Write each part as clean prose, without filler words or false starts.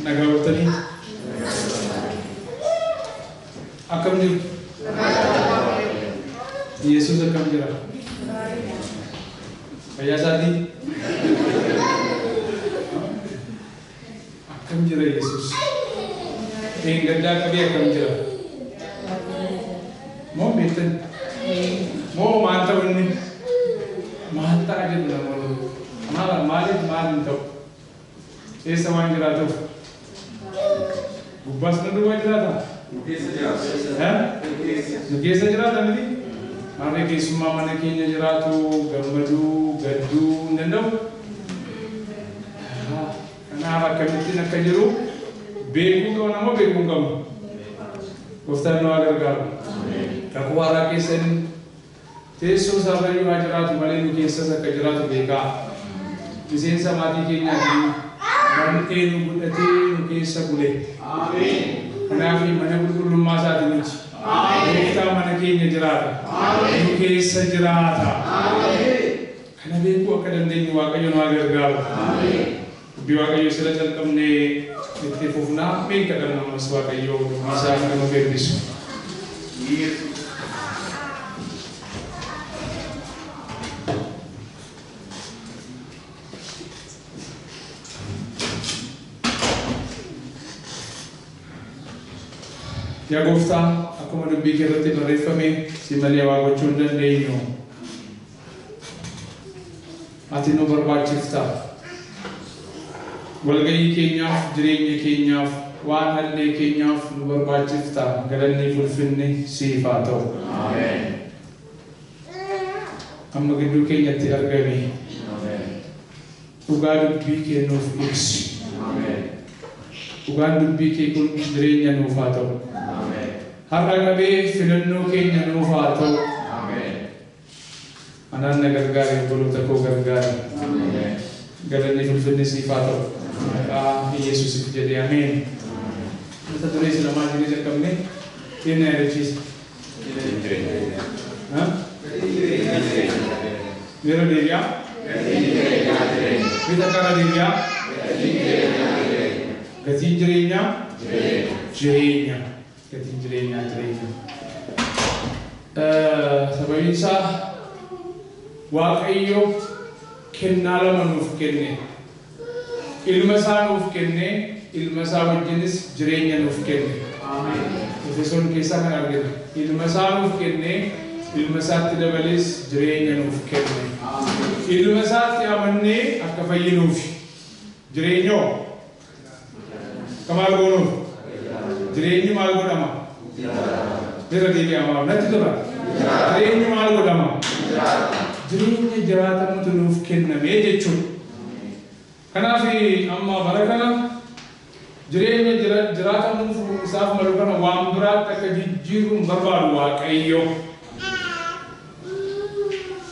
Nagaa ooltanii? Akkam jirtu? Yesuus akkam jira? Fayyaa isaatii? Akkam jira Yesuus? Dheengaddaa qabee akkam jira? Moo beektan? Moo maal ta'u inni? Maal ta'a jedhu namoonni? Maal maaliif maal hin ta'u? Eessa waan jiraatuuf? Gubbaas na duwwaa jiraata? Nu keessa jiraata miti? Maarree keessummaa mana keenya jiraatu gammaduu gadduu hin danda'u? Kanaaf akkamittiin akka jiru beekuu qabna moo beekuu hin qabnu? Gooftaan nu haa gargaaru. Kakuu haaraa keessa inni teessoo isaarra haa jiraatu malee nu keessas akka jiraatu beekaa. Miseensa maatii keenyaatiin mandhee nu godhatee nu keessa bule. Kanaaf mana qulqullummaa isaati nuti. Gooftaan mana keenya jiraata. Nu keessa jiraata. Kana beekuu akka dandeenyu Waaqayyo nu haa gargaaru. Dubbii Waaqayyo sila calqabnee itti fufnaa mee kadhanna ammas Waaqayyo dubbii isaa akka nuuf eebbisu. Yaa Gooftaa, akkuma dubbii kee irratti barreeffame si malee waa gochuu hin dandeenyu. Ati nu barbaachifta. Walga'ii keenyaaf, jireenya keenyaaf, waan hallee keenyaaf nu barbaachifta. Galanni ulfinni siif haa ta'u. Amma gidduu keenyatti argami. Dhugaa dubbii kee nuuf ibsi. Dhugaan dubbii kee kun jireenya nuuf haa ta'u. Har'a qabee filannoo keenya nuuf haa ta'u. Anaan na gargaari, obboloota koo gargaari. Galanni ulfinni siif haa ta'u. Maqaa Yesuusiif jedhee ameen. Mata duree sila maal jennee jalqabne? Keenya yaadachiisa. Yeroo deebi'aa? Bita kara deebi'aa? Gatiin jireenyaa? Jireenya. Gatiin jireenyaa jireenya. Sababiin isaa Waaqayyo kennaa lama nuuf kenne. Ilma isaa nuuf kenne, ilma isaa wajjinis jireenya nuuf kenne. Efesoon keessaa kan argina. Ilma isaa nuuf kenne, ilma isaatti dabalees jireenya nuuf kenne. Ilma isaatti amannee akka fayyinuufi. Jireenyoo? Akka maal goonuuf? Jireenyi maal godhama? Irra deebi'amaa natti tola. Jireenyi maal godhama? Jireenya jiraatamutu nuuf kenname jechuudha. Kanaaf amma bara kana jireenya jiraatamuuf isaaf malu kana waan biraatti akka jijjiirru hin barbaadu Waaqayyo.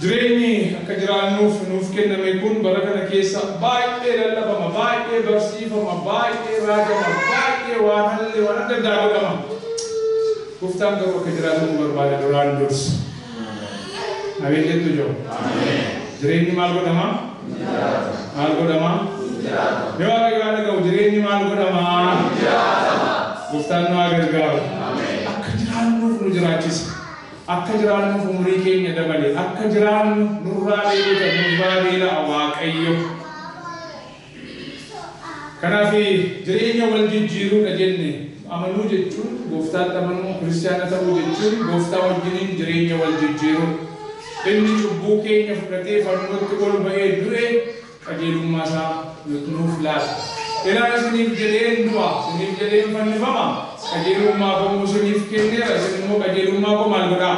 Jireenyi akka jiraannuuf nuuf kenname kun bara kana keessa baay'ee lallabama, baay'ee barsiifama, baay'ee raajama, baay'ee waan hallee waan adda addaa godhama. Gooftaan garuu akka jiraatamu barbaada duraan dursa. Ameen jettu jiru. Jireenyi maal godhama? Maal godhama? Mee Waaqayyo haa dhaga'u, jireenyi maal godhama? Gooftaan nu haa gargaaru. Akka jiraannuuf nu jiraachisa. Akka jiraannuuf umurii keenya dabale. Akka jiraannu nurraa beekota, nurraa beela'a Waaqayyo. Kanaaf jireenya wal jijjiiruudha jenne. Amanuu jechuun gooftaatti amanuu, kiristaana ta'uu jechuun gooftaa wajjiniin jireenya wal jijjiiruu. Inni cubbuu keenya fudhatee fannootti ol ba'ee du'e qajeelummaa isaa nuuf laata. Ilaa isiniif jedheen du'a, isiniif jedheen fannifama, qajeelummaa koo immoo isiniif kenneera, isin immoo qajeelummaa koo maal godhaa?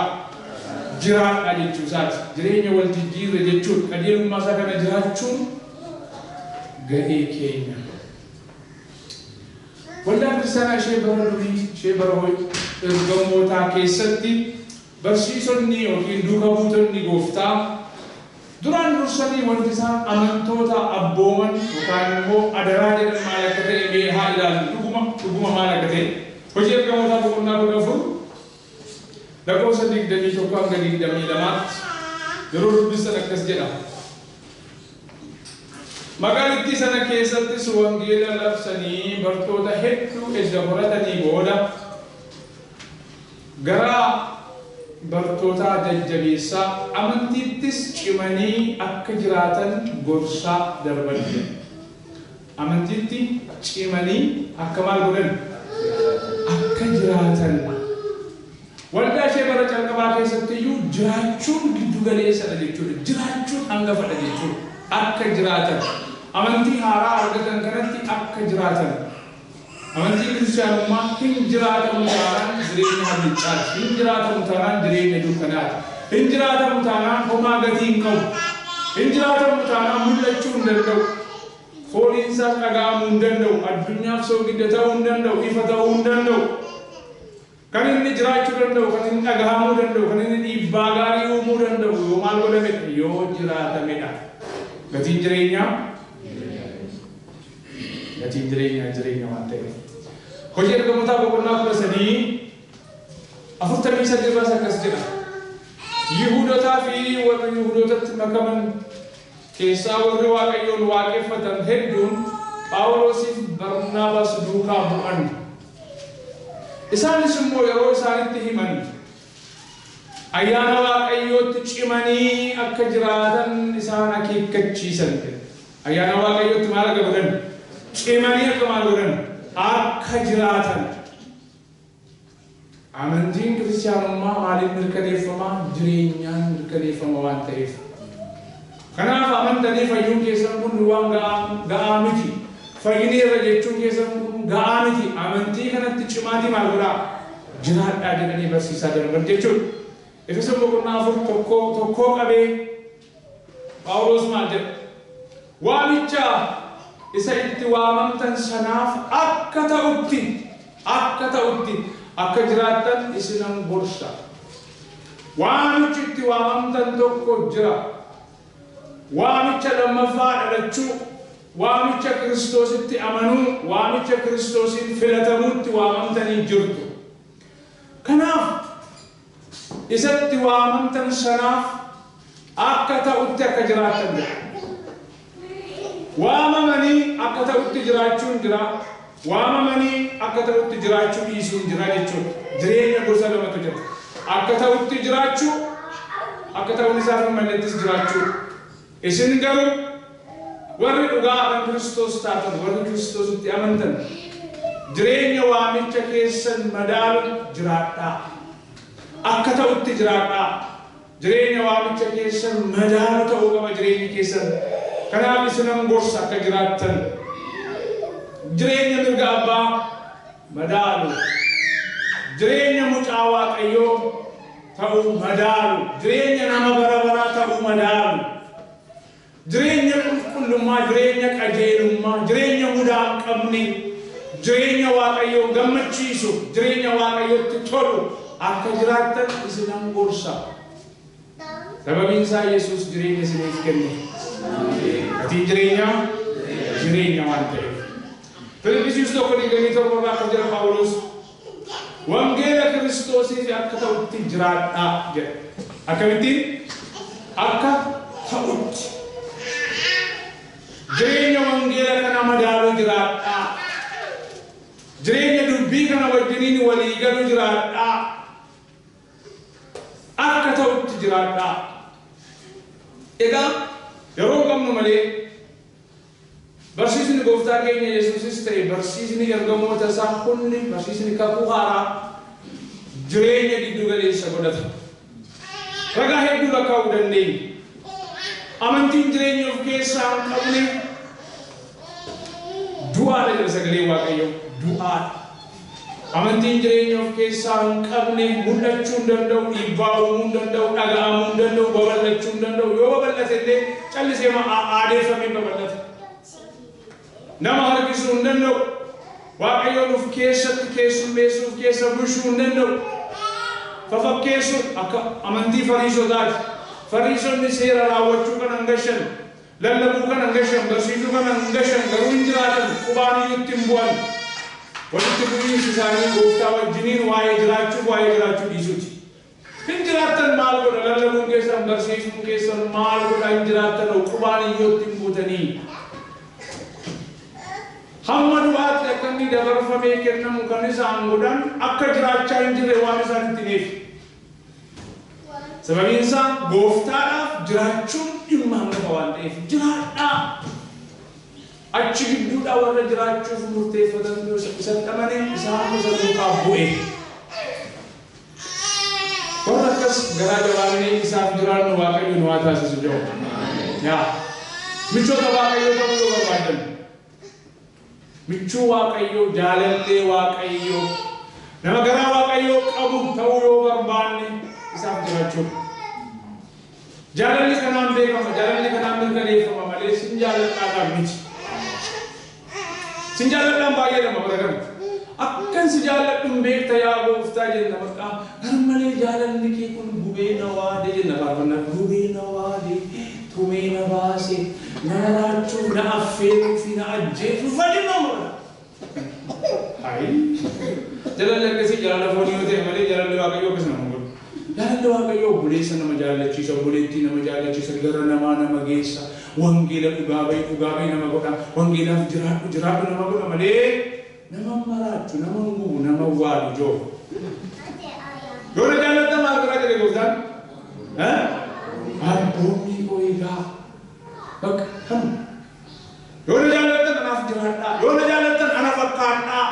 Jiraadha jechuu isaati. Jireenya wal jijjiirre jechuudha. Qajeelummaa isaa kana jiraachuun ga'ee keenya. Waldaa kiristaanaa ishee bara durii, ishee bara ergamootaa keessatti barsiisonni yookiin duuka buutonni gooftaa duraan dursanii wanti isaan amantoota abbooman yookaan immoo adaraa jedhan maal akka ta'e mee haa ilaallu. Dhuguma dhuguma maal akka ta'e. Hojii ergamootaa boqonnaa 14 lakkoofsa 21 hanga 22tti yeroo dubbistan akkas jedha. Magaalattii sana keessattis wangeela labsanii bartoota hedduu edda horatanii booda gara bartoota jajjabeessaa amantiittis cimanii akka jiraatan gorsaa darban. Amantiitti cimanii akka maal godhan? Akka jiraatan. Waldaa ishee bara calqabaa keessatti iyyuu jiraachuun giddu galeessadha jechuudha. Jiraachuun hangafadha jechuudha. Akka jiraatan. Amantii haaraa argatan kanatti akka jiraatan. Amantii kiristaanummaa hin jiraatamu taanaan jireenya hallichaati. Hin jiraatamu taanaan jireenya dukkanaati. Hin jiraatamu taanaan homaa gatii hin qabu. Hin jiraatamu taanaan mul'achuu hin danda'u. Fooliin isaas dhaga'amuu hin danda'u. Addunyaaf soogidda ta'uu hin danda'u. Ifa ta'uu hin danda'u. Kan inni jiraachuu danda'u, kan inni dhagahamuu danda'u, kan inni dhiibbaa gaarii uumuu danda'u yoo maal godhamedha? Yoo jiraatamedha. Gatiin jireenyaa? Gatiin jireenyaa jireenya waan ta'eef. Hojii ergamootaa boqonnaa 13:43 irraas akkas jedha. Yihuudotaa fi warri Yihuudootatti makaman keessaa warri Waaqayyoon waaqeffatan hedduun Phaawulosiif Barnaabaas duukaa bu'an. Isaanis immoo yeroo isaanitti himan ayyaana Waaqayyootti cimanii akka jiraatan isaan akeekkachiisan. Ayyaana Waaqayyootti maal akka godhan? Cimanii akka maal godhan? Akka jiraatan. Amantiin kiristaanummaa maaliin mirkaneeffama? Jireenyaan mirkaneeffama waan ta'eef. Kanaaf amantanii fayyuun keessan kun waan ga'aa miti. Fayyinii irra jechuun keessan kun ga'aa miti. Amantii kanatti cimaatii maal godhaa? Jiraadhaa jedhanii barsiisaa darban jechuudha. Efesoon boqonnaa 4:1 qabee Phaawulos maal jedha? Waamicha isa itti waamamtan sanaaf akka ta'utti akka jiraattan isinan gorsa. Waamichi itti waamamtan tokko jira. Waamicha lammaffaa dhalachuu, waamicha Kiristoositti amanuu, waamicha Kiristoosiin filatamuutti waamamtanii jirtu. Kanaaf isatti waamamtan sanaaf akka ta'utti akka jiraattan jedha. Waamamanii akka ta'utti jiraachuun jira. Waamamanii akka ta'utti jiraachuu dhiisuun jira jechuudha. Jireenya gosa lamatu jira. Akka ta'utti jiraachuu, akka ta'uun isaaf hin mallettis jiraachuu. Isin garuu warri dhugaa kan Kiristoos taatan, warri Kiristoositti amantan, jireenya waamicha keessan madaalu jiraadhaa. Akka ta'utti jiraadhaa. Jireenya waamicha keessan madaalu ta'uu qaba jireenyi keessan. Kanaaf isinan gorsa akka jiraattan. Jireenya mirga abbaa madaalu. Jireenya mucaa Waaqayyoo ta'uu madaalu. Jireenya nama bara baraa ta'uu madaalu. Jireenya qulqullummaa, jireenya qajeelummaa, jireenya mudaa hin qabne, jireenya Waaqayyoo gammachiisu, jireenya Waaqayyootti tolu akka jiraattan isinan gorsa. Sababiin isaa Yesuus jireenya isiniif kenne. Gatiin jireenyaa jireenya waan ta'eef. Filiphisiyuus 1:27 irraa akka jira Phaawulos wangeela Kiristoosiif akka ta'utti jiraadhaa jedha. Akkamittiin? Akka ta'utti. Jireenya wangeela kana madaaluu jiraadhaa. Jireenya dubbii kana wajjiniin walii galuu jiraadhaa. Akka ta'utti jiraadhaa. Egaa yeroo qabnu malee barsiisni gooftaa keenya Yesuusis ta'e barsiisni ergamoota isaa hundi barsiisni kakuu haaraa jireenya giddu galeessa godhata. Ragaa hedduu lakkaa'uu dandeenya. Amantiin jireenya of keessaa hin qabne du'aadha jedha sagalee Waaqayyoo. Du'aadha. Amantiin jireenya of keessaa hin qabne mul'achuu hin danda'u, dhiibbaa uumuu hin danda'u, dhaga'amuu hin danda'u, babal'achuu hin danda'u. Yoo babal'ate illee callisee aadeeffamee babal'ata. Nama harkisuu hin danda'u. Waaqayyoon of keessatti keessummeessuu, of keessa bulchuu hin danda'u. Fafakkeessuun akka amantii Fariisotaati. Fariisonni seera raawwachuu kan hin gashan, lallabuu kan hin gashan, barsiisuu kan hin gashan, garuu hin jiraatan, qubaan iyyuutti hin bu'an. Walitti bu'iinsi isaanii gooftaa wajjiniin waa'ee jiraachuuf waa'ee jiraachuu dhiisuuti. Hin jiraattan maal godha? Lallabuun keessan, barsiisuun keessan maal godha? Hin jiraattan qubaan iyyootti hin buutanii. Hamma du'aatti akka inni dabarfamee kennamu kan isaan godhan akka jiraachaa hin jirre waan isaan itti beeku. Sababiin isaa gooftaadhaaf jiraachuun dhimma hangafa waan ta'eef jiraadhaa. Achi gidduudhaa warra jiraachuuf murteeffatan isatti amane isaan isa duukaa bu'e. Warra akkas garaa jabaannee isaaf jiraannu Waaqayyo nu haa taasisu jiru. Yaa michoota Waaqayyoo ta'uu yoo barbaadan, michuu Waaqayyoo, jaalallee Waaqayyoo, nama garaa Waaqayyoo qabu ta'uu yoo barbaanne isaaf jiraachuu. Jaalalli kanaan beekama, jaalalli kanaan mirkaneeffama malee sin jaalladhaadhaan miti. Sin jaalladhaan baay'ee nama bara kana. Akkan si jaalladhu hin beekta yaa gooftaa jenna maqaa. Garmalee jaalalli kee kun gubee na waade jenna faarfannaa. Gubee na waade, tumee na baase, na raachuuf, na affeeruuf, na ajjeesuuf fadhi nama. Hayi. Jaalalli akkasii jaalala foonii yoo ta'e malee jaalalli Waaqayyoo akkas nama godhu. Jaalalli Waaqayyoo obboleessa nama jaallachiisa, obboleettii nama jaallachiisa, gara namaa nama geessa, wangeela dhugaa bahi nama godha, wangeelaaf jiraadhu jiraadhu nama godha malee nama maraachu, nama gubu, nama waadu joo. Yoo na jaallattan maal godhaa jedhe gooftaan? Abboommii koo eegaa. Bakka kanuma. Yoo na jaallattan anaaf jiraadhaa. Yoo na jaallattan ana fakkaadhaa.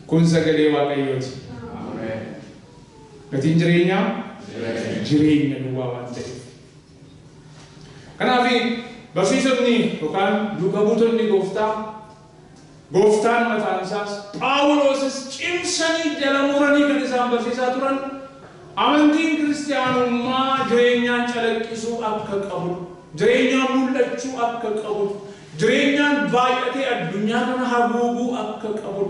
Kun sagalee Waaqayyooti. Gatiin jireenyaa jireenya duwwaa waan ta'eef. Kanaaf barsiisonni yookaan duuka buutonni gooftaa, gooftaan mataan isaas Phaawulosis cimsanii jala muranii kan isaan barsiisaa turan amantiin kiristiyaanummaa jireenyaan calaqqisuu akka qabu, jireenyaan mul'achuu akka qabu, jireenyaan baay'atee addunyaa kana haguuguu akka qabu.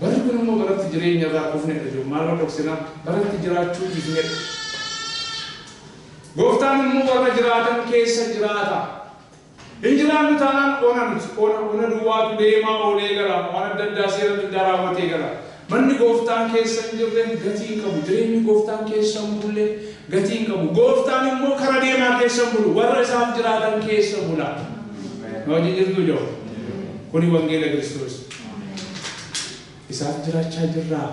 Barri kun immoo baratti jireenya irraa kufnedha jiru. Maal dhoksinaa? Baratti jiraachuu dhiifnedha. Gooftaan immoo warra jiraatan keessa jiraata. Hin jiraannu taanaan ona nuti. Ona duwwaatu deemaa oolee gala. Waan adda addaa seera adda addaa raawwatee gala. Manni gooftaan keessa hin jirre gatii hin qabu. Jireenyi gooftaan keessa hin bulle gatii hin qabu. Gooftaan immoo kara deemaa keessa hin bulu. Warra isaaf jiraatan keessa bula. Na wajjin jirtu jiru. Kuni wangeela Kiristoos. Isaaf jiraachaa jirraa.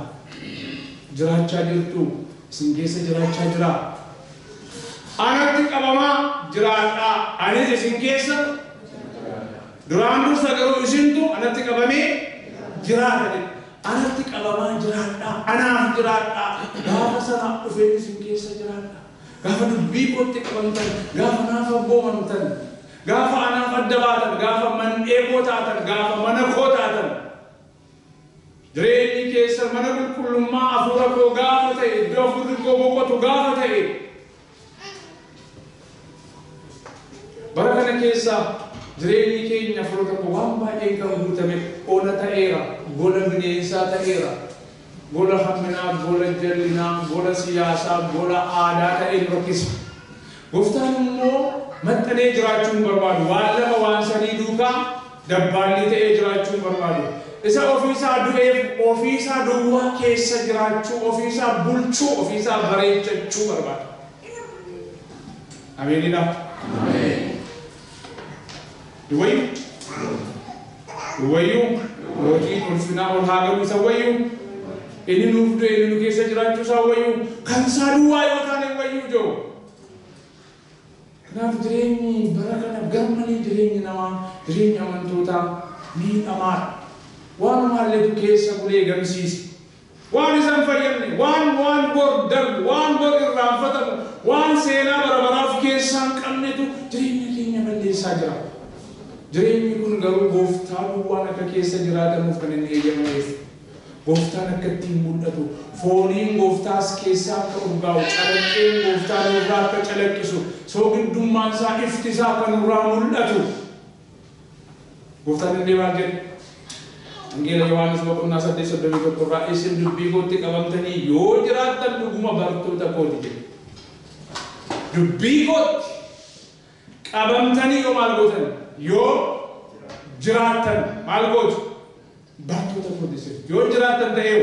Jiraachaa jirtu. Isin keessa jiraachaa jiraa. Anatti qabamaa jiraadhaa. Anis isin keessa duraan dursa garuu isintu anatti qabamee jiraata jedhe. Anatti qabamaa jiraadhaa. Anaaf jiraadhaa. Gaafa sana dhufee isin keessa jiraadhaa. Gaafa dubbii kootti qabamtan, gaafa naaf abboomamtan, gaafa anaaf adda baatan, gaafa mandhee koo taatan, gaafa mana koo taatan. Jireenyi keessa mana qulqullummaa hafuura koo gaafa ta'e, iddoo hafuurri koo boqotu gaafa ta'e. Bara kana keessa jireenyi keenya hafuura tokko waan baay'een kan guutame ona ta'eera, gola bineensaa ta'eera, gola hamminaa, gola jallinaa, gola siyaasaa, gola aadaa ta'een rakkisa. Gooftaan immoo maxxanee jiraachuu hin barbaadu. Waan lama waan sadii duukaa dabbaalli ta'ee jiraachuu hin barbaadu. Isa ofiisaa du'eef ofiisaa duwwaa keessa jiraachuu, ofiisaa bulchuu, ofiisaa bareechachuu barbaada. Ameenidha. Duwwayyu. Duwwayyu. Mootiin ulfinaa ol haa galu isa wayyu. Inni nuuf du'e inni nu keessa jiraachuu isaa wayyu. Kan isaa duwwaa yoo taane wayyu jiru. Kanaaf jireenyi bara kana garmalee jireenyi namaa, jireenyi amantootaa miidhamaadha. Waan maalletu keessa bulee gamsiisa. Waan isaan fayyadne, waan bor darbu, waan bor irraanfatamu, waan seenaa bara baraaf keessaa hin qabnetu jireenya keenya balleessaa jira. Jireenyi kun garuu gooftaa duwwaan akka keessa jiraatamuuf kan inni eeyyamameef. Gooftaan akka ittiin mul'atu, fooniin gooftaas keessaa akka urgaa'u, calaqqeen gooftaa nurraa akka calaqqisu, soogidummaan isaa ifti isaa akka nurraa mul'atu. Gooftaan illee maal jedhe? Wangeela Yohaannis boqonnaa 8:31 irraa isin dubbii kootti qabamtanii yoo jiraattan dhuguma bartoota kooti jedhe. Dubbii kootti qabamtanii yoo maal gootan? Yoo jiraattan maal gootu? Bartoota kooti isin. Yoo jiraattan ta'ee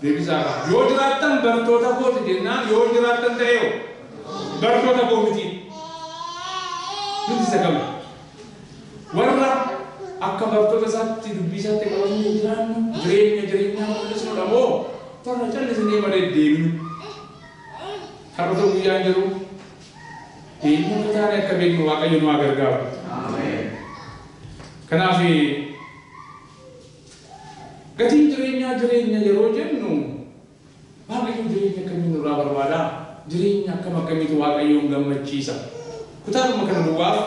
deebisaa qaba. Yoo jiraattan bartoota kooti jennaan yoo jiraattan ta'ee bartoota koo miti. Nuti isa qabna. dubbii isaatti qabamnee jiraannu jireenya jireenyaa mul'isnudha moo warra callisnee malee deemnu? Har'a ta'u guyyaan jiru eenyu akka taane akka beeknu Waaqayyo nu haa gargaaru. Kanaaf gatiin jireenyaa jireenya yeroo jennu Waaqayyo jireenya akkamii nurraa barbaada? Jireenya akkam akkamiitu Waaqayyoon gammachiisa? Kutaadhuma kana duwwaaf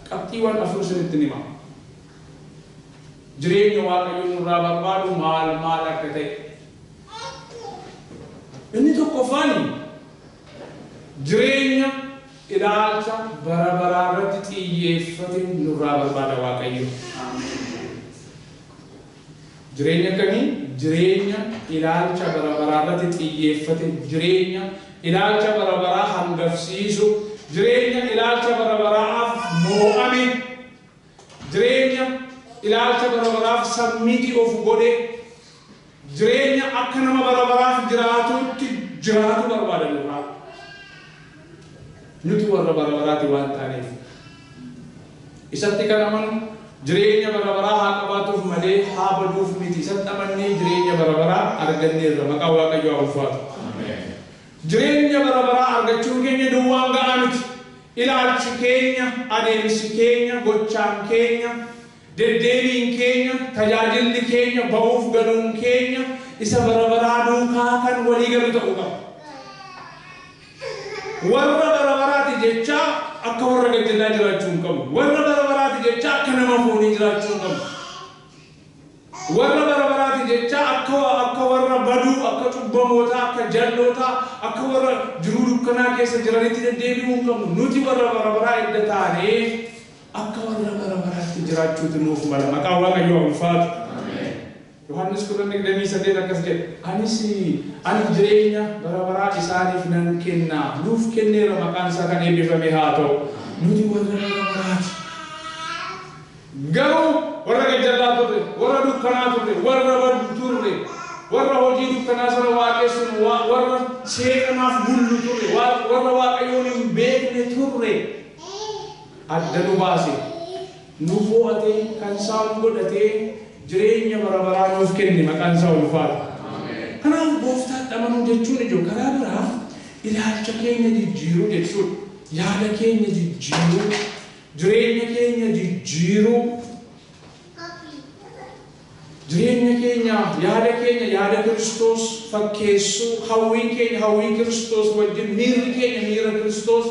qabxiiwwan afur isinitti hima. Jireenya Waaqayyoon nurraa barbaadu maal maal akka ta'e. Inni tokkoffaan jireenya ilaalcha bara baraa irratti xiyyeeffate nurraa barbaada Waaqayyo. Jireenya akkamii? Jireenya ilaalcha bara baraa irratti xiyyeeffate, jireenya ilaalcha bara baraa hangafsiisu, jireenya ilaalcha bara baraaf moo'ame, jireenya ilaalcha bara baraaf submit of godhe, jireenya akka nama bara baraaf jiraatutti jiraatu barbaada nurraa. Nuti warra bara baraati waan taaneef. Isatti kan amanu jireenya bara baraa haa qabaatuuf malee haa baduuf miti. Isatti amannee jireenya bara baraa arganneerra. Maqaa Waaqayyoo haa ulfaatu. Jireenya bara baraa argachuun keenya duwwaan ga'aa miti. Ilaalchi keenya, adeemsi keenya, gochaan keenya, deddeebiin keenya, tajaajilli keenya, ba'uuf galuun keenya isa bara baraa duukaa kan walii galu ta'uu qaba. Warra bara baraati jecha akka warra gajjallaa jiraachuu hin qabu. Warra bara baraati jecha akka nama foonii jiraachuu hin qabu. Warra bara baraati jecha akka warra baduu, akka cubbamootaa, akka jallootaa, akka warra jiruu dukkanaa keessa jiranitti deddeebi'uu hin qabnu. Nuti warra bara baraa edda taanee akka warra bara baraatti jiraachuutu nuuf mala. Maqaan Waaqayyoo haa ulfaatu. Yohaannis 10:28 akkas jedha. Anis ani jireenya bara baraa isaaniif nan kenna. Nuuf kenneera, maqaan isaa kan eebbifame haa ta'u. Nuti warra bara baraati. Garuu warra gajjallaa turre, warra dukkanaa turre, warra badu turre, warra hojii dukkanaa sana waaqessuun, warra seexanaaf bullu turre, warra Waaqayyoon hin beekne turre. Adda nu baase, nu fo'atee, kan isaa nu godhatee, jireenya bara baraa nuuf kenne, maqaan isaa ulfaata. Kanaaf gooftaatti amanuu jechuun ijoo karaa biraa ilaalcha keenya jijjiiruu jechuudha. Yaada keenya jijjiiruu, jireenya keenya jijjiiruu, jireenya keenya, yaada keenya yaada Kiristoos fakkeessuu, hawwiin keenya hawwii Kiristoos wajjin, miirri keenya miira Kiristoos,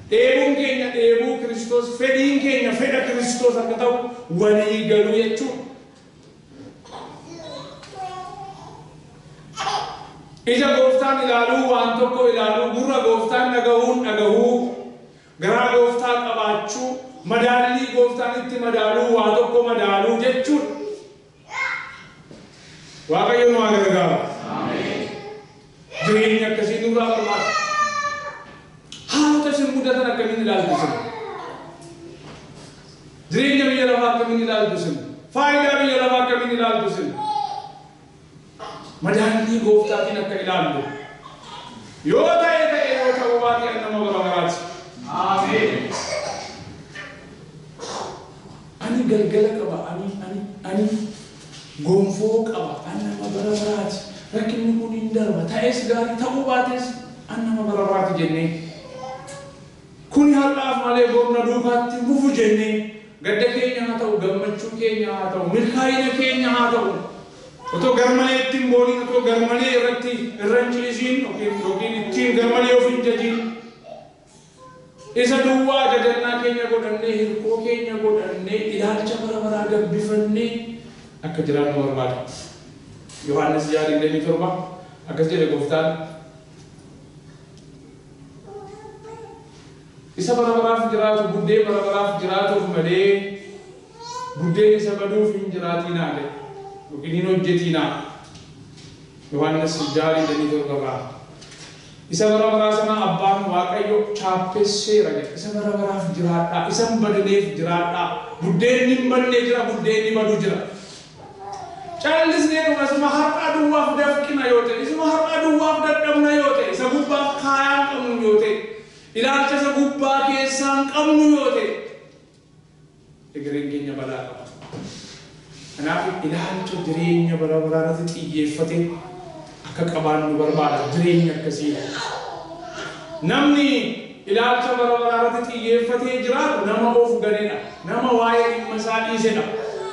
dheebuun keenya dheebuu Kiristoos, fedhiin keenya fedha Kiristoos akka ta'u walii galuu jechuudha. Ija gooftaan ilaaluu, waan tokko ilaaluu, gurra gooftaan dhaga'uun dhaga'uu, garaa gooftaa qabaachuu, madaallii gooftaan itti madaaluu, waa tokko madaaluu jechuudha. Waaqayyo nu haa gargaaru. Jireenya akkasii nurraa barbaada. Haalota isin mudatan akkamiin ilaaltu isin? Jireenya biyya lafaa akkamiin ilaaltu isin? Faayidaa biyya lafaa akkamiin ilaaltu isin? Madaallii gooftaatiin akka ilaallu. Yoo ta'e ta'e, yoo ta'uu baate ani nama bara baraati. Ani galgala qaba, ani gonfoo qaba, ani nama bara baraati. Rakkinni kun hin darba. Ta'es gaarii, ta'uu baates ani nama bara baraati jennee. Kuni har'aaf malee borna duukaatti bufu jennee, gadda keenya haa ta'u, gammachuu keenya haa ta'u, milkaa'ina keenya haa ta'u, otoo garmalee ittiin booniin, otoo garmalee irratti irra hin ciisiin yookiin ittiin garmalee of hin jajiin, isa duwwaa jajannaa keenya godhannee, hirkoo keenya godhannee, ilaalcha bara baraa gabbifannee akka jiraannu barbaada. Yohaannis 6:27 akkas jedhe gooftaan. Isa bara baraaf jiraatu, buddeen bara baraaf jiraatuuf malee buddeen isa baduuf hin jiraatinaa jedhe yookiin hin hojjetinaa. Yohaannis 6:27 irraa. Isa bara baraa sana abbaan Waaqayyo chaappesseera jedhe. Isa bara baraaf jiraadhaa. Isa hin badneef jiraadhaa. Buddeenni hin badne jira, buddeenni badu jira. Callisnee dhuma isuma har'aa duwwaaf dafqina yoo ta'e, isuma har'aa duwwaaf dadhabna yoo ta'e, isa gubbaaf kaayaa hin qabnu yoo ta'e, ilaalcha isa gubbaa keessaa hin qabnu yoo ta'e, egereen keenya balaa qaba. Kanaaf ilaalcha jireenya bara baraarratti xiyyeeffate akka qabaannu barbaada jireenya akkasii. Namni ilaalcha bara baraarratti xiyyeeffatee jiraatu nama of ganedha. Nama waa'ee dhimma isaa dhiisedha.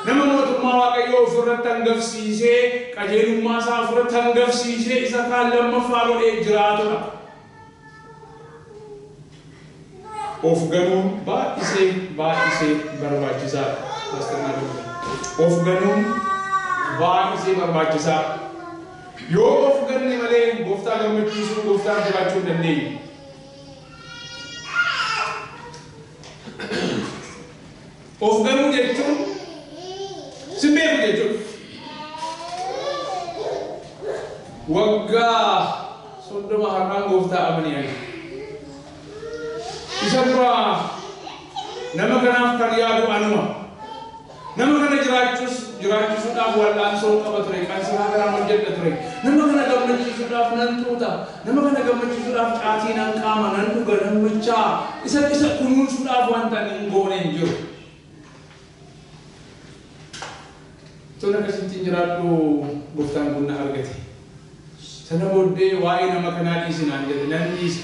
Nama mootummaa Waaqayyoo ofirratti hangafsiisee qajeelummaa isaa ofirratti hangafsiisee isa kaan lammaffaa godhee jiraatudha. Of ganuun baay'isee baay'isee barbaachisaadha. Of ganuun baay'isee barbaachisaadha. Yoo of ganne malee gooftaa gammachiisuu gooftaan jiraachuu hin dandeenyu. Of ganuu jechuun si beeku jechuudha. Waggaa 30 har'aan gooftaa amanii ani. Isa dura nama kanaaf kan yaadu anuma. Nama kana jiraachisuudhaaf wal'aansoo qaba ture, qansiraa garaa hojjedha ture. Nama kana gammachiisuudhaaf nan tuuta. Nama kana gammachiisuudhaaf caatii nan qaama, nan dhuga, nan machaa. Isa kunuunsuudhaaf wanta hin goone hin jiru. Tun akkasittiin jiraadhu gooftaan kun na argate. Sana booddee waa'ee nama kanaa dhiisi naan jedhe nan dhiise.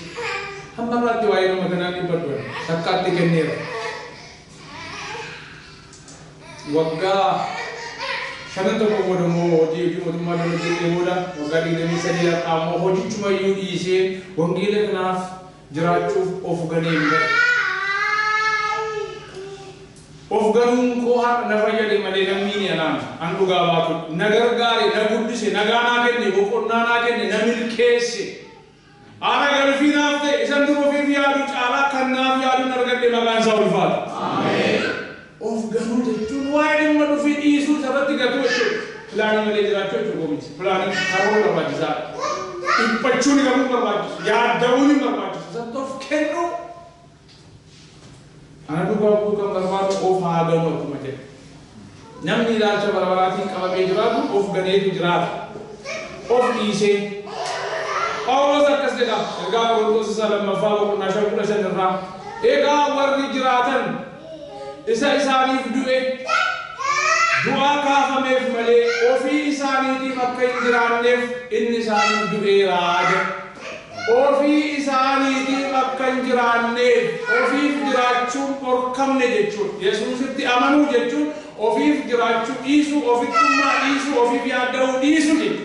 Hamma irraatti waa'ee nama kanaa dhibbadhu takkaatti kenneera. Waggaa 5 tokko booda immoo hojii mootummaa dura hojjetee booda waggaa 23 har'aa immoo hojichumayyuu dhiisee wangeela kanaaf jiraachuuf of ganee hin gahe. Of ganuun koo har'a na fayyade malee namni ni anaan an dhugaa baatu na gargaare, na guddise, nagaa naa kenne, boqonnaa naa kenne, na milkeesse. Haara galfii naaf ta'e isan dura ofiif yaadu caalaa kan naaf yaaduun argadhe maqaan isaa ulfaata. Of ganuu jechuun waa'ee dhimma dhufii dhiisuu irratti gatuu jechuudha. Pilaanii malee jiraachuu jechuudha miti. Pilaanii karoora barbaachisaadha. Dhiphachuun garuu barbaachisu. Yaadda'uun hin barbaachisu. Isatti of kennuu. Ana dhugaa bu'uu kan barbaadu of haa ganu akkuma jedhe. Namni ilaalcha bara baraatiin qabamee jiraatu of ganeetu jiraata. Of dhiisee. Phaawulos akkas jedha. Ergaa Qorontos isa lammaffaa boqonnaa 5:15 irraa. Egaa warri jiraatan isa isaaniif du'e du'aa kaafameef malee ofii isaaniitiif akka hin jiraanneef inni isaaniif du'eera jedha. Ofii isaaniitiif akka hin jiraanneef ofiif jiraachuun dhorkamne jechuudha. Yesuusitti amanuu jechuun ofiif jiraachuu dhiisuu, ofittummaa dhiisuu, ofiif yaadda'uu dhiisuu jechuudha.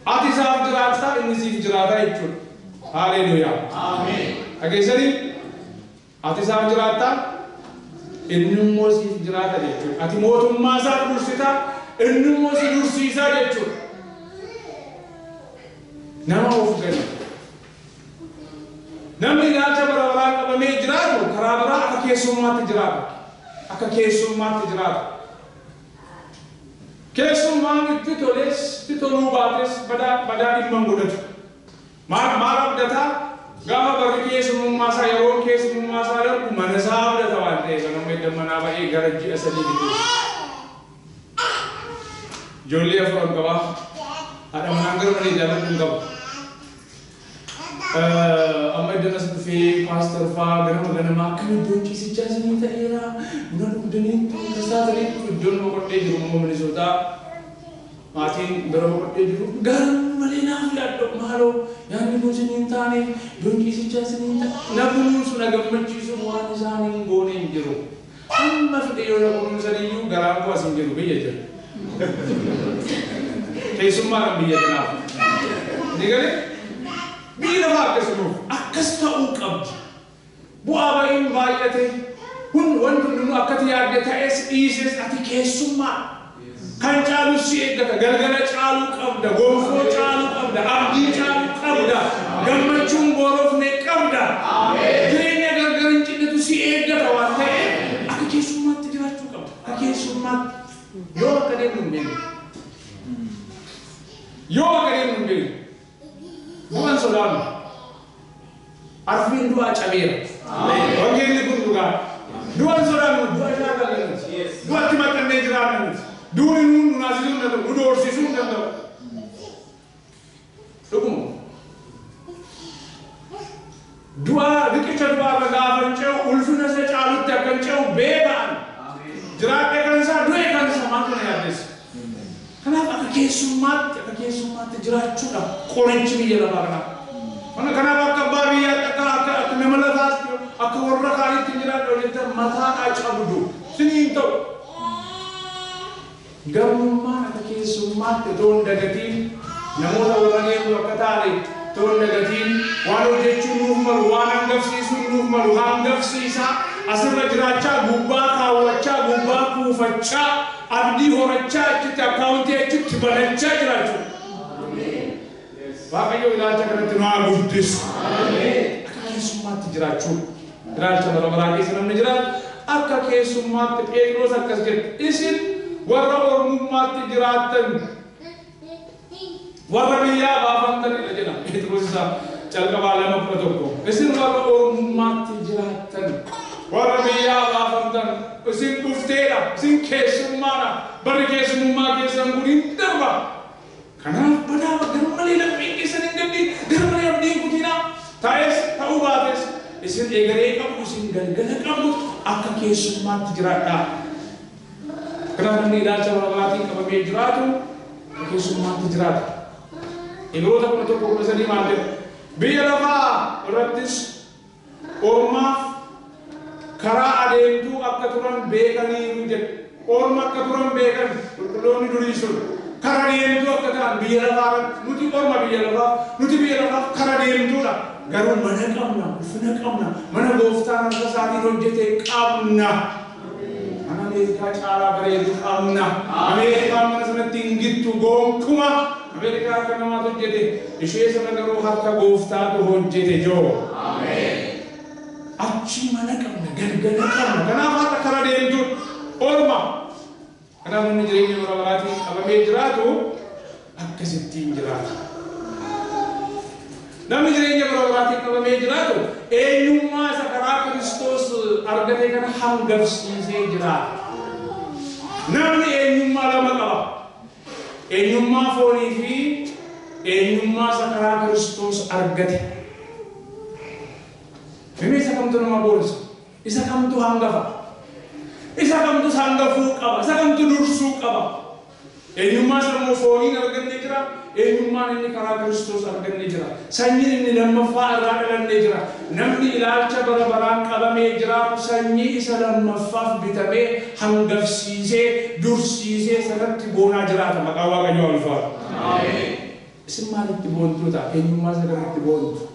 Ati isaaf jiraattaa inni siif jiraata jechuudha. Haleluuyaa. Ameen. Dhageessanii? Ati isaaf jiraattaa inni immoo siif jiraata jechuudha. Ati mootummaa isaaf dursitaa inni immoo si dursiisaa jechuudha. Nama of ganu. Namni ilaalcha bara baraan qabamee jiraatu karaa biraa akka keessummaatti jiraata. Akka keessummaatti jiraata. Keessummaan itti toles, itti toluu baates badaa dhimma hin godhatu. Maal abdataa? Gaafa barri keessummaa isaa yeroo keessummaa isaa darbu mana isaa abdata waan ta'eef nama edda manaa ba'ee gara ji'a 3 gidduu. Ijoollee 4 qabaa. Haadha manaan gara malee jaalladhu hin qabu. Amma iddoon as dhufee paastor fa'aa ganama ganama akkam iddoon ciisichaa isinii ta'eera buna dhugdaniittu tasaataniittu iddoon boqodhee jiru immoo Minisootaa maatiin bira boqodhee jiru gara malee naaf yaaddu maaloo nyaanni kun isinii hin taane iddoon ciisichaa isinii hin taane na kunuunsu na gammachiisu waan isaan hin goone hin jiru. Amma fedhe yoo na kunuunsan iyyuu garaan koo as hin jiru biyya jira. Keessummaadhaan biyya kanaaf. Ni galee? Biyyi lafaa akkasumas akkas ta'uu qabdi. Bu'aa ba'iin baay'ate kun wanti hundinuu akkati yaadde ta'es dhiises ati keessummaa. Kan caalu si eeggata. Galgala caaluu qabda. Gonfoo caaluu qabda. Abdii caaluu qabda. Gammachuun boorofne qabda. Jireenya gargar hin cinnetu si eeggata waan ta'eef akka keessummaatti jiraachuu qabda. Akka keessummaatti yoo akka deemnu hin beeknu. Yoo akka deemnu hin beeknu. Bu'aan sodaannu. Arfiin du'aa cabeera. Wangeelli kun dhugaa. Du'aan sodaannu du'a shaakallee nuti. Du'atti maxxannee jiraannu nuti. Duuni nuun nu naasisuu hin danda'u, nu doorsisuu hin danda'u. Dhuguma. Du'a riqicha du'aa irra gaafa hin ce'u, ulfina isa caalutti akka hin ce'u beekaan. keessummaatti jiraachuudha qorichi biyya lafaa kanaa. Mana kanaaf akka abbaa biyyaatti akka nama lafaatti akka warra kaanitti jiraadha jettan mataadhaa cabdu siniin ta'u. Gabrummaan akka keessummaatti otoo hin dagatiin namoota warra deemu akka taane otoo hin dagatiin waan hojjechuun nuuf malu, waan hangafsiisuun nuuf malu, hangafsiisaa asirra jiraachaa, gubbaa kaawwachaa, gubbaa kuufachaa, abdii horachaa, achitti akkaawuntii achitti banachaa jiraachuu. Waaqayyo ilaalcha kanatti nu haa guddisu. Akka keessummaatti jiraachuu. Ilaalcha bara baraa keessa namni jiraatu akka keessummaatti. Phexros akkas jedhe: isin warra ormummaatti jiraattan, warra biyyaa baafamtanidha jedha. Phexros isaa calqabaa 2:11. Isin warra ormummaatti jiraattan, warra biyyaa baafamtan, isin dhufteedha, isin keessummaadha. Barri keessummaa keessan kun hin darba. Kanaaf badaa garmalee lapheen keessan hin gaddiin, garmalee abdiin kutinaa. Ta'es ta'uu baates isin egeree qabdu, isin galgala qabdu, akka keessummaatti jiraadhaa. Kanaaf namni ilaalcha bara baraatiin qabamee jiraatu akka keessummaatti jiraata. Ibroota 11:13 maal jedha? Biyya lafaa irrattis ormaaf karaa adeemtuu akka turan beekaniiru jedha. Orma akka turan beekan qulqulloonni durii sun. Karaa deemtuu akka ta'an biyya lafaa irratti nuti orma biyya lafaa, nuti biyya lafaaf karaa deemtuudha. Garuu mana qabna, ulfina qabna, mana gooftaan harka isaatiin hojjete qabna. Mana Ameerikaa caalaa bareedu qabna. Ameerikaan mana sanatti hin gittu gonkumaa. Ameerikaa harka namaatu hojjete, ishee sana garuu harka gooftaatu hojjete joo. Achi mana qabna, galgala qabna. Kanaaf harka karaa deemtuun orma. Kanaaf namni jireenya bara baraatiin qabamee jiraatu akkasittiin jiraata. Namni jireenya bara baraatiin qabamee jiraatu eenyummaa isa karaa Kiristoos argate kana hangafsiisee jiraata. Namni eenyummaa lama qaba. Eenyummaa foonii fi eenyummaa isa karaa Kiristoos argate. Mimee isa kamtu nama boonsa? Isa kamtu hangafa? Isa kamtu hangafuu qaba? Isa kamtu dursuu qaba? Eenyummaa isa immoo fooniin arganne jira. Eenyummaan inni karaa Kiristoos arganne jira. Sanyiin inni lammaffaa irraa dhalanne jira. Namni ilaalcha bara baraan qabamee jiraatu sanyii isa lammaffaaf bitamee hangafsiisee dursiisee sanatti boonaa jiraata. Maqaa Waaqayyoo ulfaatu. Isin maalitti boontuu ta'a? Eenyummaa isa kamitti boontu?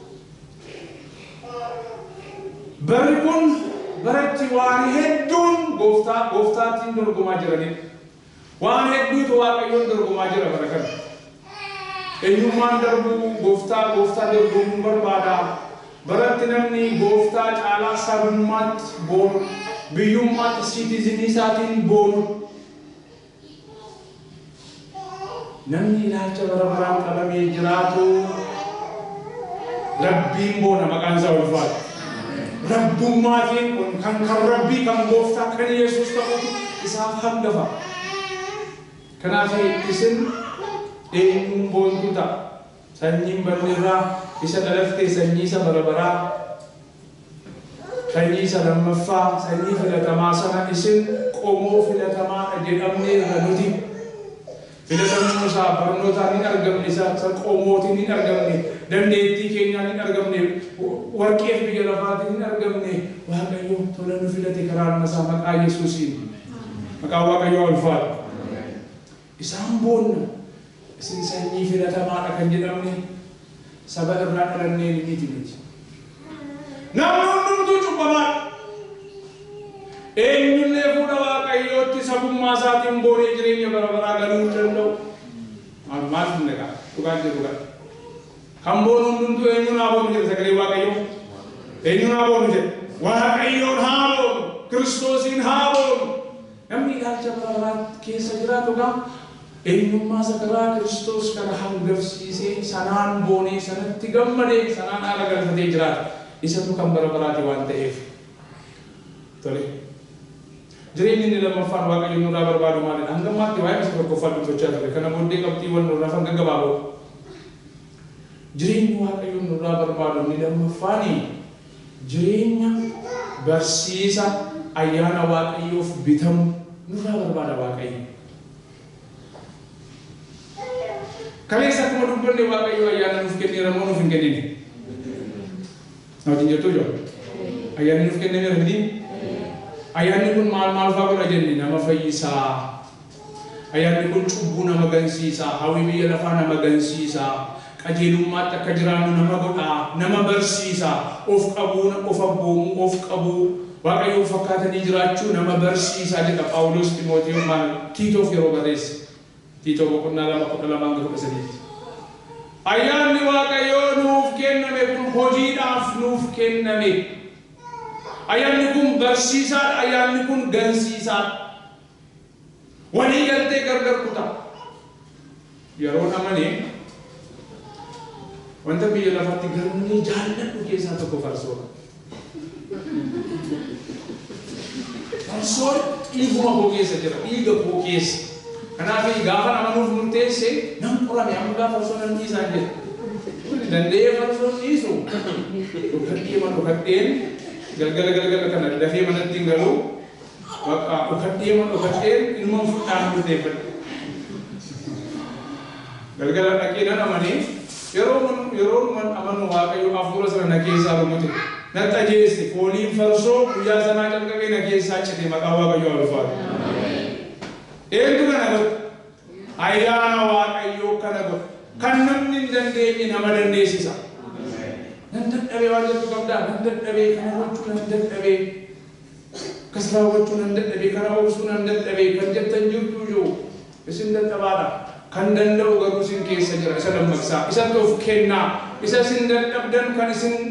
Barri kun baratti waan hedduun gooftaatiin dorgomaa jiranidha. Waan hedduutu Waaqayyoon dorgomaa jira bara kana. Eenyummaan darbuu gooftaa dorgomuu barbaada. Baratti namni gooftaa caalaa sabummaatti boonu, biyyummaatti siitizinii isaatiin boonu. Namni ilaalcha bara baraan qabamee jiraatu Rabbiin boona, maqaan isaa ulfaata. Rabbummaatiin kun kan Rabbii, kan gooftaa, kan Yesuus ta'utu isaaf hangafa. Kanaaf isin eenyuun boontuu ta'a? Sanyiin bannirraa isa dhalaftee, sanyii isa bara baraa, sanyii isa lammaffaa, sanyii filatamaa sana. Isin qomoo filatamaadha jedhamneerra nuti. Filatamuu isaa barnootaan hin argamne, isa qomootiin hin argamne, dandeettii keenyaan hin argamne, warqeef biyya lafaatiin hin argamne. Waaqayyo tola nu filate karaa ilma isaa maqaa Yesuusiin. Maqaa Waaqayyoo ulfaata. Isaan boonna. Isin sanyii filatamaadha kan jedhamne saba irraa dhalannee miti miti. Namni hundumtuu cubbamaadha. Eenyullee fuula Waaqayyootti sabummaa isaatiin boonee jireenya bara baraa galuu hin danda'u. Maal maal hin dhugaan jiru dhugaa. Kan boonu hundumtuu eenyuun haa boonu jedha sagalee Waaqayyoo? Eenyuun haa boonu jedha? Waaqayyoon haa boonu. Kiristoosiin haa boonu. Namni ilaalcha bara baraa keessa jiraatu gaa eenyummaa isa karaa Kiristoos kana hangafsiisee sanaan boonee, sanatti gammadee, sanaan haala galfatee jiraata. Isatu kan bara baraati waan ta'eef. Tole. Jireenyi inni lammaffaan Waaqayyo nurraa barbaadu maalidha? Hanga ammaatti waa'ee isa tokkoffaa dubbachaa ture. Kana booddee qabxiiwwan nurraa fan gaggabaaboo. Jireenyi Waaqayyo nurraa barbaadu inni lammaffaani jireenya barsiisa ayyaana Waaqayyoof bitamu nurraa barbaada Waaqayyo. Kaleessa akkuma dubbanne Waaqayyo ayyaana nuuf kenneera moo nuuf hin kennine? Na wajjin jirtuu jiru? Ayyaanni nuuf kennameera miti? Ayyaanni kun maal maal fa'aa godha jenne? Nama fayyisaa. Ayyaanni kun cubbuu nama gansiisaa, hawwii biyya lafaa nama gansiisaa, qajeelummaatti akka jiraannu nama godhaa, nama barsiisaa, of qabuu, of abboomuu, of qabuu, Waaqayyoon fakkaatanii jiraachuu nama barsiisaa jedha Phaawulos Ximootewoos maal Tiitoof yeroo barreesse. Tiitoo boqonnaa 2 12 hanga 13tti. Ayyaanni Waaqayyoo nuuf kenname kun hojiidhaaf nuuf kenname. Ayyaanni kun barsiisaadha, ayyaanni kun gansiisaadha. Walii galtee gargar kuta. Yeroon amane wanta biyya lafaatti garmalee jaalladhu keessaa tokko farsoodha. Farsoon dhiiguma koo keessa jira, dhiiga koo keessa. Kanaaf gaafa amanuuf murteesse nan qorame, amma gaafa farsoo nan dhiisaan jedhe. Danda'ee farsoon dhiisu dhokadhee ma dhokadheen galgala galgala kana dafee manatti hin galu. Bakka dhokadhee ma dhokadheen ilma fudhaan murteeffadhe. Galgala dhaqee nan amanee yeroo amanu Waaqayyo hafuura sana na keessaa rukute. Natti ajeesse, fooliin farsoo guyyaa sanaa calqabee na keessaa cite. Maqaa Waaqayyoo ulfaatu. Eenyu kana godhe? Ayyaana Waaqayyoo kana godhe. Kan namni hin dandeenye nama dandeessisa. Nan dadhabee waan jettu qabdaa? Nan dadhabee kana gochuu, nan dadhabee akkas raawwachuu, nan dadhabee kana obsuu, nan dadhabee kan jettan jirtu jiru. Isin dadhabaadha. Kan danda'u garuu isin keessa jira. Isa dammaqsaa. Isatti of kennaa. Isa isin dadhabdan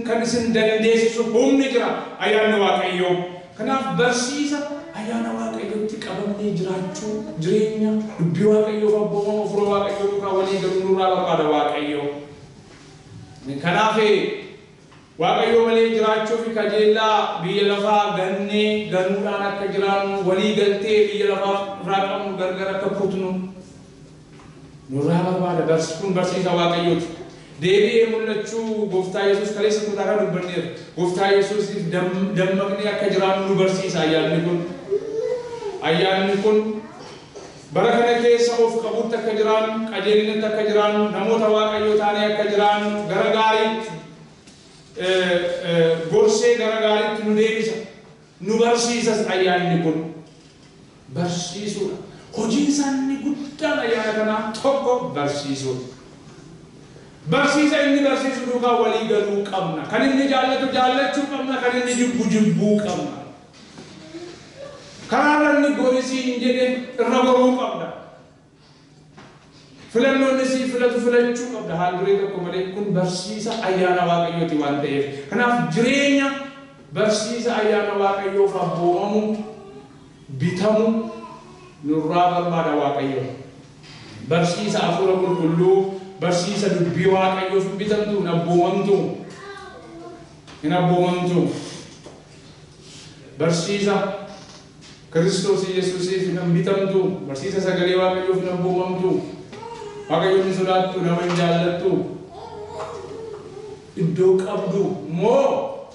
kan isin dandeessisu humni jira. Ayyaanni Waaqayyoo. Kanaaf barsiisa ayyaana Waaqayyootti qabamnee jiraachuu, jireenya dubbii Waaqayyoof abboomamu, hafuura Waaqayyoo duukaa walii galuu nurraa barbaada Waaqayyoo. Kanaaf Waaqayyoo malee jiraachuu fi kajeellaa biyya lafaa gannee ganuudhaan akka jiraannu, walii galtee biyya lafaa irraa qabnu gargar akka kutnu nurraa barbaada. Kun barsiisa Waaqayyooti. Deebi'ee mul'achuu Gooftaa Yesuus kaleessa kutaa kan dubbanneera. Gooftaa Yesuusiif dammaqnee akka jiraannu nu barsiisa ayyaanni kun. Ayyaanni kun bara kana keessa of qabutti akka jiraannu, qajeelinatti akka jiraannu, namoota Waaqayyoo taanee akka jiraannu, gara gaariitti gorsee gara gaariitti nu deebisa. Nu barsiisas ayyaanni kun. Barsiisuudha. Hojiin isaa inni guddaan ayyaana kanaa tokko barsiisuudha. Barsiisa inni barsiisu duukaa walii galuu qabna. Kan inni jaallatu jaallachuu qabna. Kan inni jibbu jibbuu qabna. Karaarra inni gorisii hin jedhe irra goruu qabna. Filannoo inni sii filatu filachuu qabda haal duree tokko malee. Kun barsiisa ayyaana Waaqayyooti waan ta'eef. Kanaaf jireenya barsiisa ayyaana Waaqayyoof abboomamu, bitamu nurraa barbaada Waaqayyo. Barsiisa hafuura qulqulluu, barsiisa dubbii Waaqayyoof hin bitamtu, hin abboomamtu. Hin abboomamtu. Barsiisa Kiristoos Yesuusiif hin bitamtu, barsiisa sagalee Waaqayyoof hin abboomamtu. Waaqayyoon hin sodaattu, nama hin jaallattu. Iddoo qabdu moo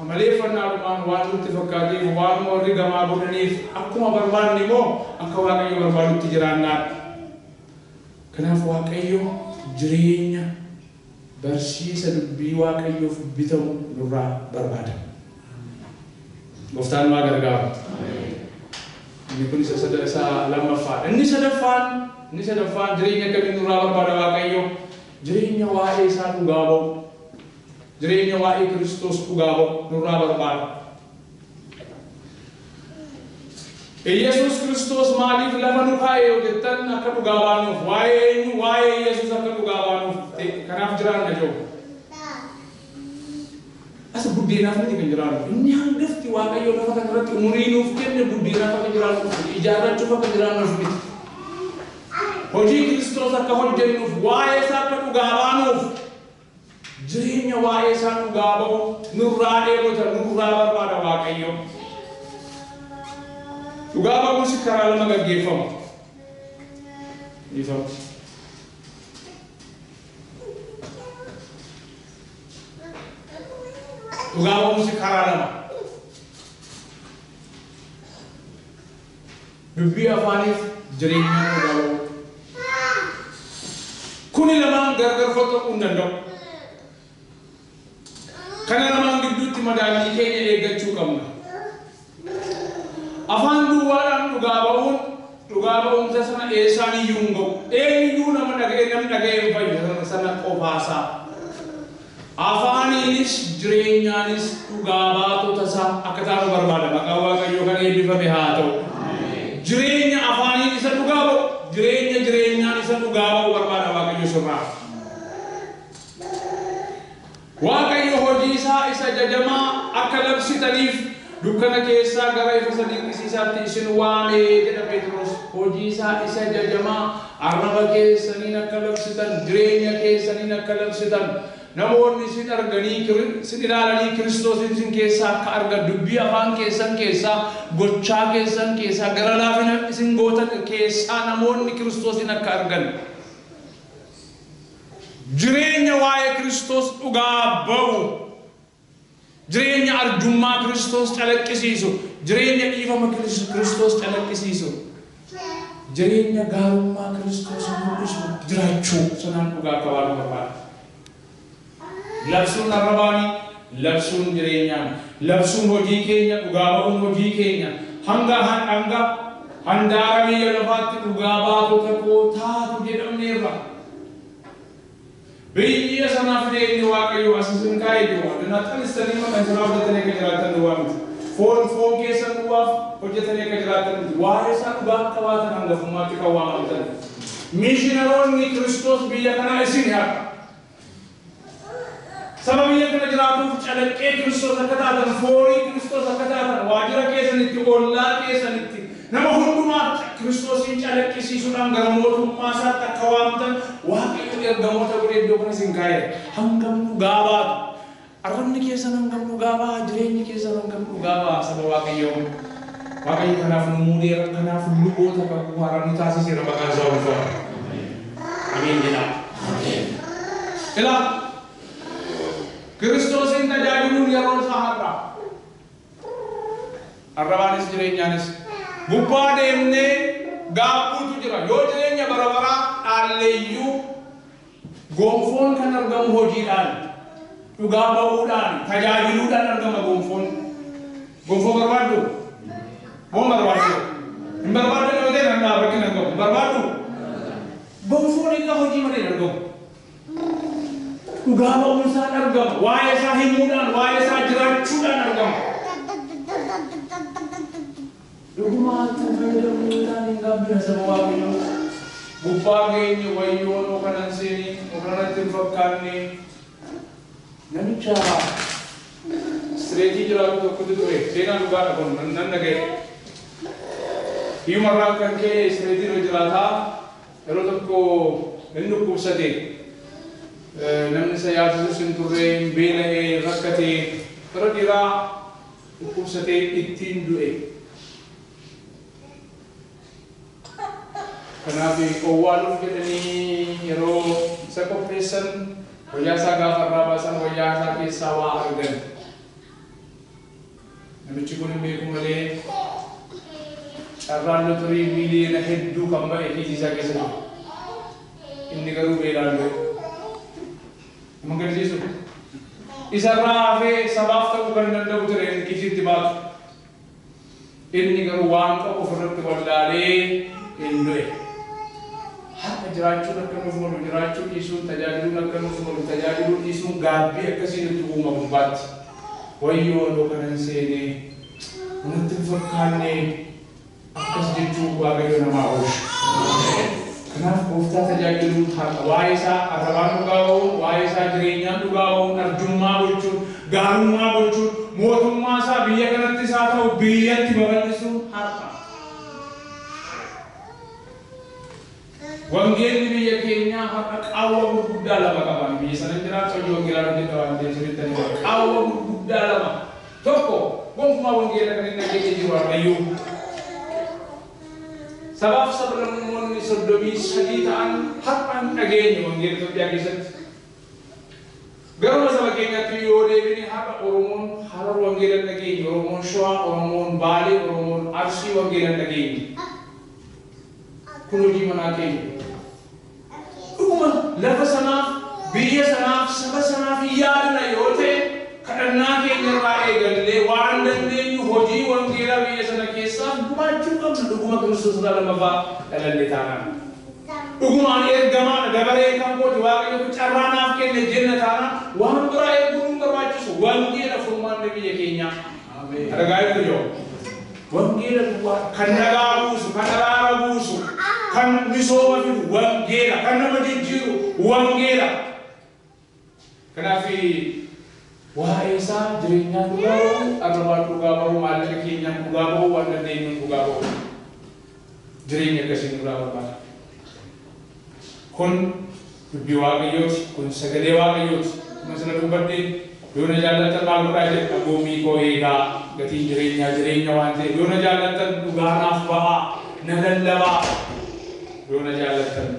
amaleeffannaadhumaan waan nutti fakkaateef, waan warri gamaa godhaniif akkuma barbaanne moo akka Waaqayyo barbaadutti jiraannaadha? Kanaaf Waaqayyo jireenya barsiisa dubbii Waaqayyoof bitamu nurraa barbaada. Gooftaan nu haa gargaaru. Inni kun isa lammaffaadha. Inni sadaffaan jireenya akkamii nurraa barbaada Waaqayyo? Jireenya waa'ee isaa dhugaa ba'u. Jireenya waa'ee Kiristoos dhugaa ba'u nurraa barbaada. Yesuus Kiristoos maaliif lafa nu kaa'e yoo jettan, akka dhugaa baanuuf. Waa'ee eenyu? Waa'ee Yesuus akka dhugaa baanuuf. Kanaaf jiraanna jiru. As buddeenaaf miti kan jiraannu. Inni hangafti Waaqayyo lafa kanarratti umurii nuuf kenne buddeenaaf akka jiraannuuf miti. Ijaarrachuuf akka jiraannuuf miti. Hojii Kiristoos akka hojjennuuf, waa'ee isaa akka dhugaa baanuuf, jireenya waa'ee isaa dhugaa ba'u nurraa dheebota, nurraa barbaada Waaqayyo. Dhugaa ba'uunis karaa lama gaggeeffama. Dhiifama. Dhugaa ba'umsi karaa lama. Dubbii afaaniif jireenyaan dhugaa ba'u. Kuni lamaan gargar fottoquu hin danda'u. Kana lamaan gidduutti madaallii keenya eeggachuu qabna. Afaan duwwaadhaan dhugaa ba'uun dhugaa ba'umsa sana eessaan iyyuu hin ga'u. Eenyuyyuu nama dhaga'ee namni dhaga'ee hin fayyu sana qofaasaa. Afaaniinis jireenyaanis dhugaa baatota isaa akka taanu barbaada. Maqaan Waaqayyoo kan eebbifame haa ta'u. Jireenya afaaniin isa dhugaa ba'u, jireenya jireenyaan isa dhugaa ba'u barbaada Waaqayyo sirraa. Waaqayyo hojii isaa isa jajamaa akka labsitaniif dukkana keessaa gara ifa isa dinqisiisaatti isin waame jedha Phexros. Hojii isaa isa jajamaa arraba keessaniin akka labsitan, jireenya keessaniin akka labsitan, namoonni isin arganii isin ilaalanii Kiristoosin isin keessaa akka argan, dubbii afaan keessan keessaa, gochaa keessan keessaa, gara laafina isin gootan keessaa namoonni Kiristoosin akka argan. Jireenya waa'ee Kiristoos dhugaa ba'u, jireenya arjummaa Kiristoos calaqqisiisu, jireenya dhiifama Kiristoos calaqqisiisu, jireenya gaarummaa Kiristoos mul'isu jiraachuu sanaan dhugaa akka baanu barbaada. Labsuun arrabaanii, labsuun jireenyaan, labsuun hojii keenya, dhugaa ba'uun hojii keenya, hanga hanga handaara biyya lafaatti dhugaa baatota koo taatu jedhamneerra. Biyya sanaaf fidee inni Waaqayyo as isin kaa'ee jiru. Addunyaa xalistanii maqaan isaa fudhatanii akka jiraatan duwwaa miti. Foon keessan duwwaaf hojjetanii akka jiraatan miti. Waa'ee isaa dhugaa akka baatan hangafummaatti kan waamamtan. Mishiinaroonni Kiristoos biyya kanaa isin har'a. Saba biyya kana jiraatuuf calaqqee Kiristoos akka taatan, foorii Kiristoos akka taatan, waajjira keessanitti, ollaa keessanitti, nama hundumaaf Kiristoosin calaqqisiisuudhaan gara mootummaa isaatti akka waamtan Waaqayyo ergamoota godhee iddoo kana isin kaa'eera. Hangam dhugaa baatu. Arrabni keessan hangam dhugaa ba'a, jireenyi keessan hangam dhugaa ba'a saba Waaqayyoo. Waaqayyo kanaaf nu muudeera, kanaaf luboota kakuu haaraa nu taasiseera maqaan isaa ulfaatu. Ameen jedhaa. Ilaa Kiristoosin tajaajiluun yeroo isaa har'a. Arrabaanis jireenyaanis. Gubbaa deemnee gaabbuutu jira. Yoo jireenya bara baraa dhaalleeyyuu gonfoon kan argamu hojiidhaan, dhugaa ba'uudhaan, tajaajiluudhaan argama gonfoon. Gonfoo barbaaddu? Moo barbaaddu? Hin barbaaddu yoo ta'e nan dhaaba rakkina hin qabu. Hin barbaaddu? Gonfoon egaa hojii malee hin argamu. Dhugaa ba'uun isaan argama. Waa'ee isaa himuudhaan, waa'ee isaa jiraachuudhaan argama. Dhugumaatti fayyadamuudhaan hin gaabbina saba Waaqayyoo. Gubbaa geenye wayyoon okanan seenii, okanatti hin fakkaanne. Namicha streetii jiraatu tokkotu ture. Seenaa dhugaadha kun nan dhaga'e. Hiyyumarraan kan ka'e streetii irra jiraataa yeroo tokko inni dhukkubsate. Namni isa yaalchisus hin turre, hin beela'e, hin rakkate, bara dhiiraa dhukkubsatee ittiin du'e. Kanaaf owwaaluuf jedhanii yeroo isa qopheessan wayyaa isaa gaafa irraa baasan wayyaa isaa keessaa waa argan. Namichi kun hin beeku malee carraan lotorii miiliyoona hedduu kan ba'e kiisii isaa keessa jiru. Inni garuu beelaan du'e. Nama gaddisiisu. Isarraa hafee sabaaf ta'uu kan danda'u ture inni kiisiitti baatu. Inni garuu waan qabu ofirratti wallaalee hin du'e. Har'a jiraachuun akka nuuf malu jiraachuu dhiisuun, tajaajiluun akka nuuf malu tajaajiluu dhiisuun gaabbii akkasii nutti uuma gubbaatti. Wayyoo anoo kanan seenee natti hin fakkaanne akkas jechuun Waaqayyo namaa oolchu. Kanaaf gooftaa tajaajiluun har'a waa'ee isaa arrabaan dhugaa ba'uun, waa'ee isaa jireenyaan dhugaa ba'uun, arjummaa gochuun, gaarummaa gochuun, mootummaa isaa biyya kanattis haa ta'u biyyatti babal'isuun har'a. Wangeelli biyya keenyaa har'a qaawwa gurguddaa lama qaba. Biyya sana jiraatu hojii wangeelaa hojjeta waan ta'eef sirriitti ani bara. Qaawwa gurguddaa lama. Tokko gonkumaa wangeela kan hin dhageenye jiru har'ayyuu. Sabaaf sablammoonni 33 ta'an har'a hin dhageenye wangeela Itoophiyaa keessatti. Garuma saba keenyaatti yoo deebine har'a Oromoon Harar wangeela hin dhageenye, Oromoon Shawaa, Oromoon Baalee, Oromoon Arsii wangeela hin dhageenye. Kun hojii manaa keenya. Dhuguma Lafa sanaaf, biyya sanaaf, saba sanaaf yaadna yoo ta'e kadhannaa keenya irraa eegallee waan dandeenyu hojii wangeelaa biyya sana keessaaf gumaachuu qabna. Dhuguma Kiristoos irraa lammaffaa dhalanne taanaan. Dhugumaan ergamaadha dabaree kan kooti Waaqayyotu carraa naaf kenne jenna taanaan waan biraa eeguun nu barbaachisu wangeela furmaanni biyya keenyaa. Argaa jirtu yoo. Wangeela duwwaa kan nagaa buusu, kan araara buusu, kan misooma fidu wangeela, kan nama jijjiiru wangeela. Kanaaf waa'ee isaa jireenyaan dhugaa ba'uu, arrabaan dhugaa ba'uu, maallaqa keenyaan dhugaa ba'uu, waan dandeenyuun dhugaa ba'uu. Jireenya akkasii nurraa barbaada. Kun dubbii Waaqayyooti, kun sagalee Waaqayyooti. Akkuma sana dubbadhee yoo na jaallattan maal godhaa jedha abboommii koo eegaa gatiin jireenyaa jireenya waan ta'eef yoo na jaallattan dhugaa naaf ba'aa na lallabaa yoo na jaallattan.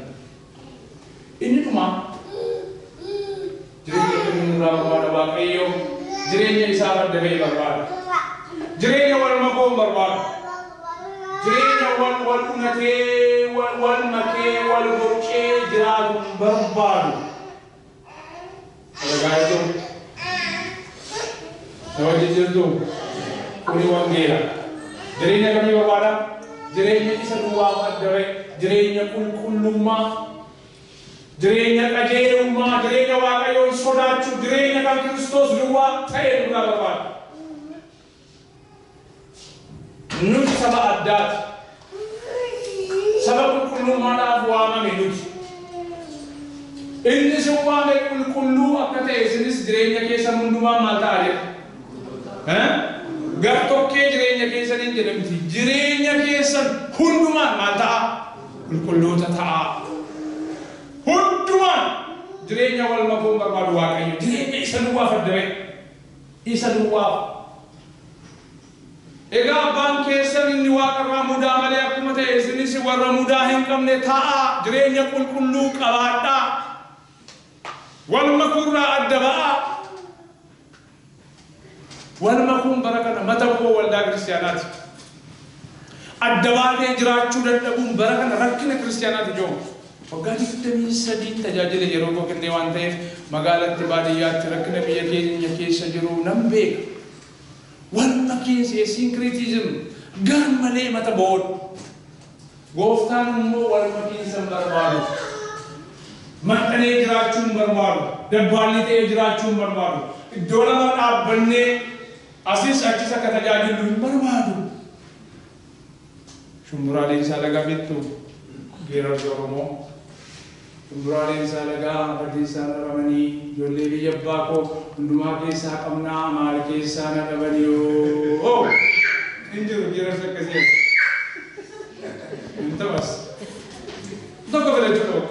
Inni dhumaa jireenya akkamii nurraa barbaada Waaqayyo? Jireenya isaaf adda ba'e barbaada. Jireenya wal makoo hin barbaadu. Jireenya wal wal unatee wal wal makee wal borcee jiraatu hin barbaadu. Ragaa jirtu? Na wajjin jirtu? Kuni wangeela. Jireenya akkamii barbaada? Jireenya isa duwwaaf adda ba'e, jireenya qulqullummaa, jireenya qajeelummaa, jireenya Waaqayyoon sodaachuu, jireenya kan Kiristoos duwwaa ta'e nurraa barbaada. Nuti saba addaati. Saba qulqullummaadhaaf waamame nuti. Inni isin waame qulqulluu akka ta'e isinis jireenya keessan hundumaa maal ta'a jedha? Gar-tokkee jireenya keessaniin jedhamti. Jireenya keessan hundumaan maal ta'a? Qulqulloota ta'a. Hundumaan jireenya wal makuun barbaadu Waaqayyo. Jireenya isa duwwaaf adda ba'e. Isa duwwaaf. Egaa abbaan keessan inni waaqarraa mudaa malee akkuma ta'e isinis warra mudaa hin qabne ta'a. Jireenya qulqulluu qabaadhaa. Wal makuurraa adda ba'aa. Wal makuun bara kana mata bu'oo waldaa kiristaanaati. Adda baatee jiraachuu dadhabuun bara kana rakkina kiristaanaati jiru. Waggaa 23 tajaajila yeroo koo kennee waan ta'eef magaalatti baadiyyaatti rakkina biyya keenya keessa jiru nan beeka. Wal makiinsi syncretism gar malee mata bo'oodha. Gooftaan immoo wal makiinsa hin barbaadu. Maxxanee jiraachuu hin barbaadu. Dabbaalli ta'ee jiraachuu hin barbaadu. Iddoo lama dhaabbannee asis achis akka tajaajillu hin barbaadu. Shumburaaleen isaa lagaa beektu geerarsa Oromoo. Shumburaaleen isaa lagaa badiisaa dhabamanii ijoollee biyya abbaa koo hundumaa keessaa qabnaa maal keessaa na dhabanii yoo. Hin jiru geerarsa akkasii. Hin ta'as. Tokko filachuu qabu.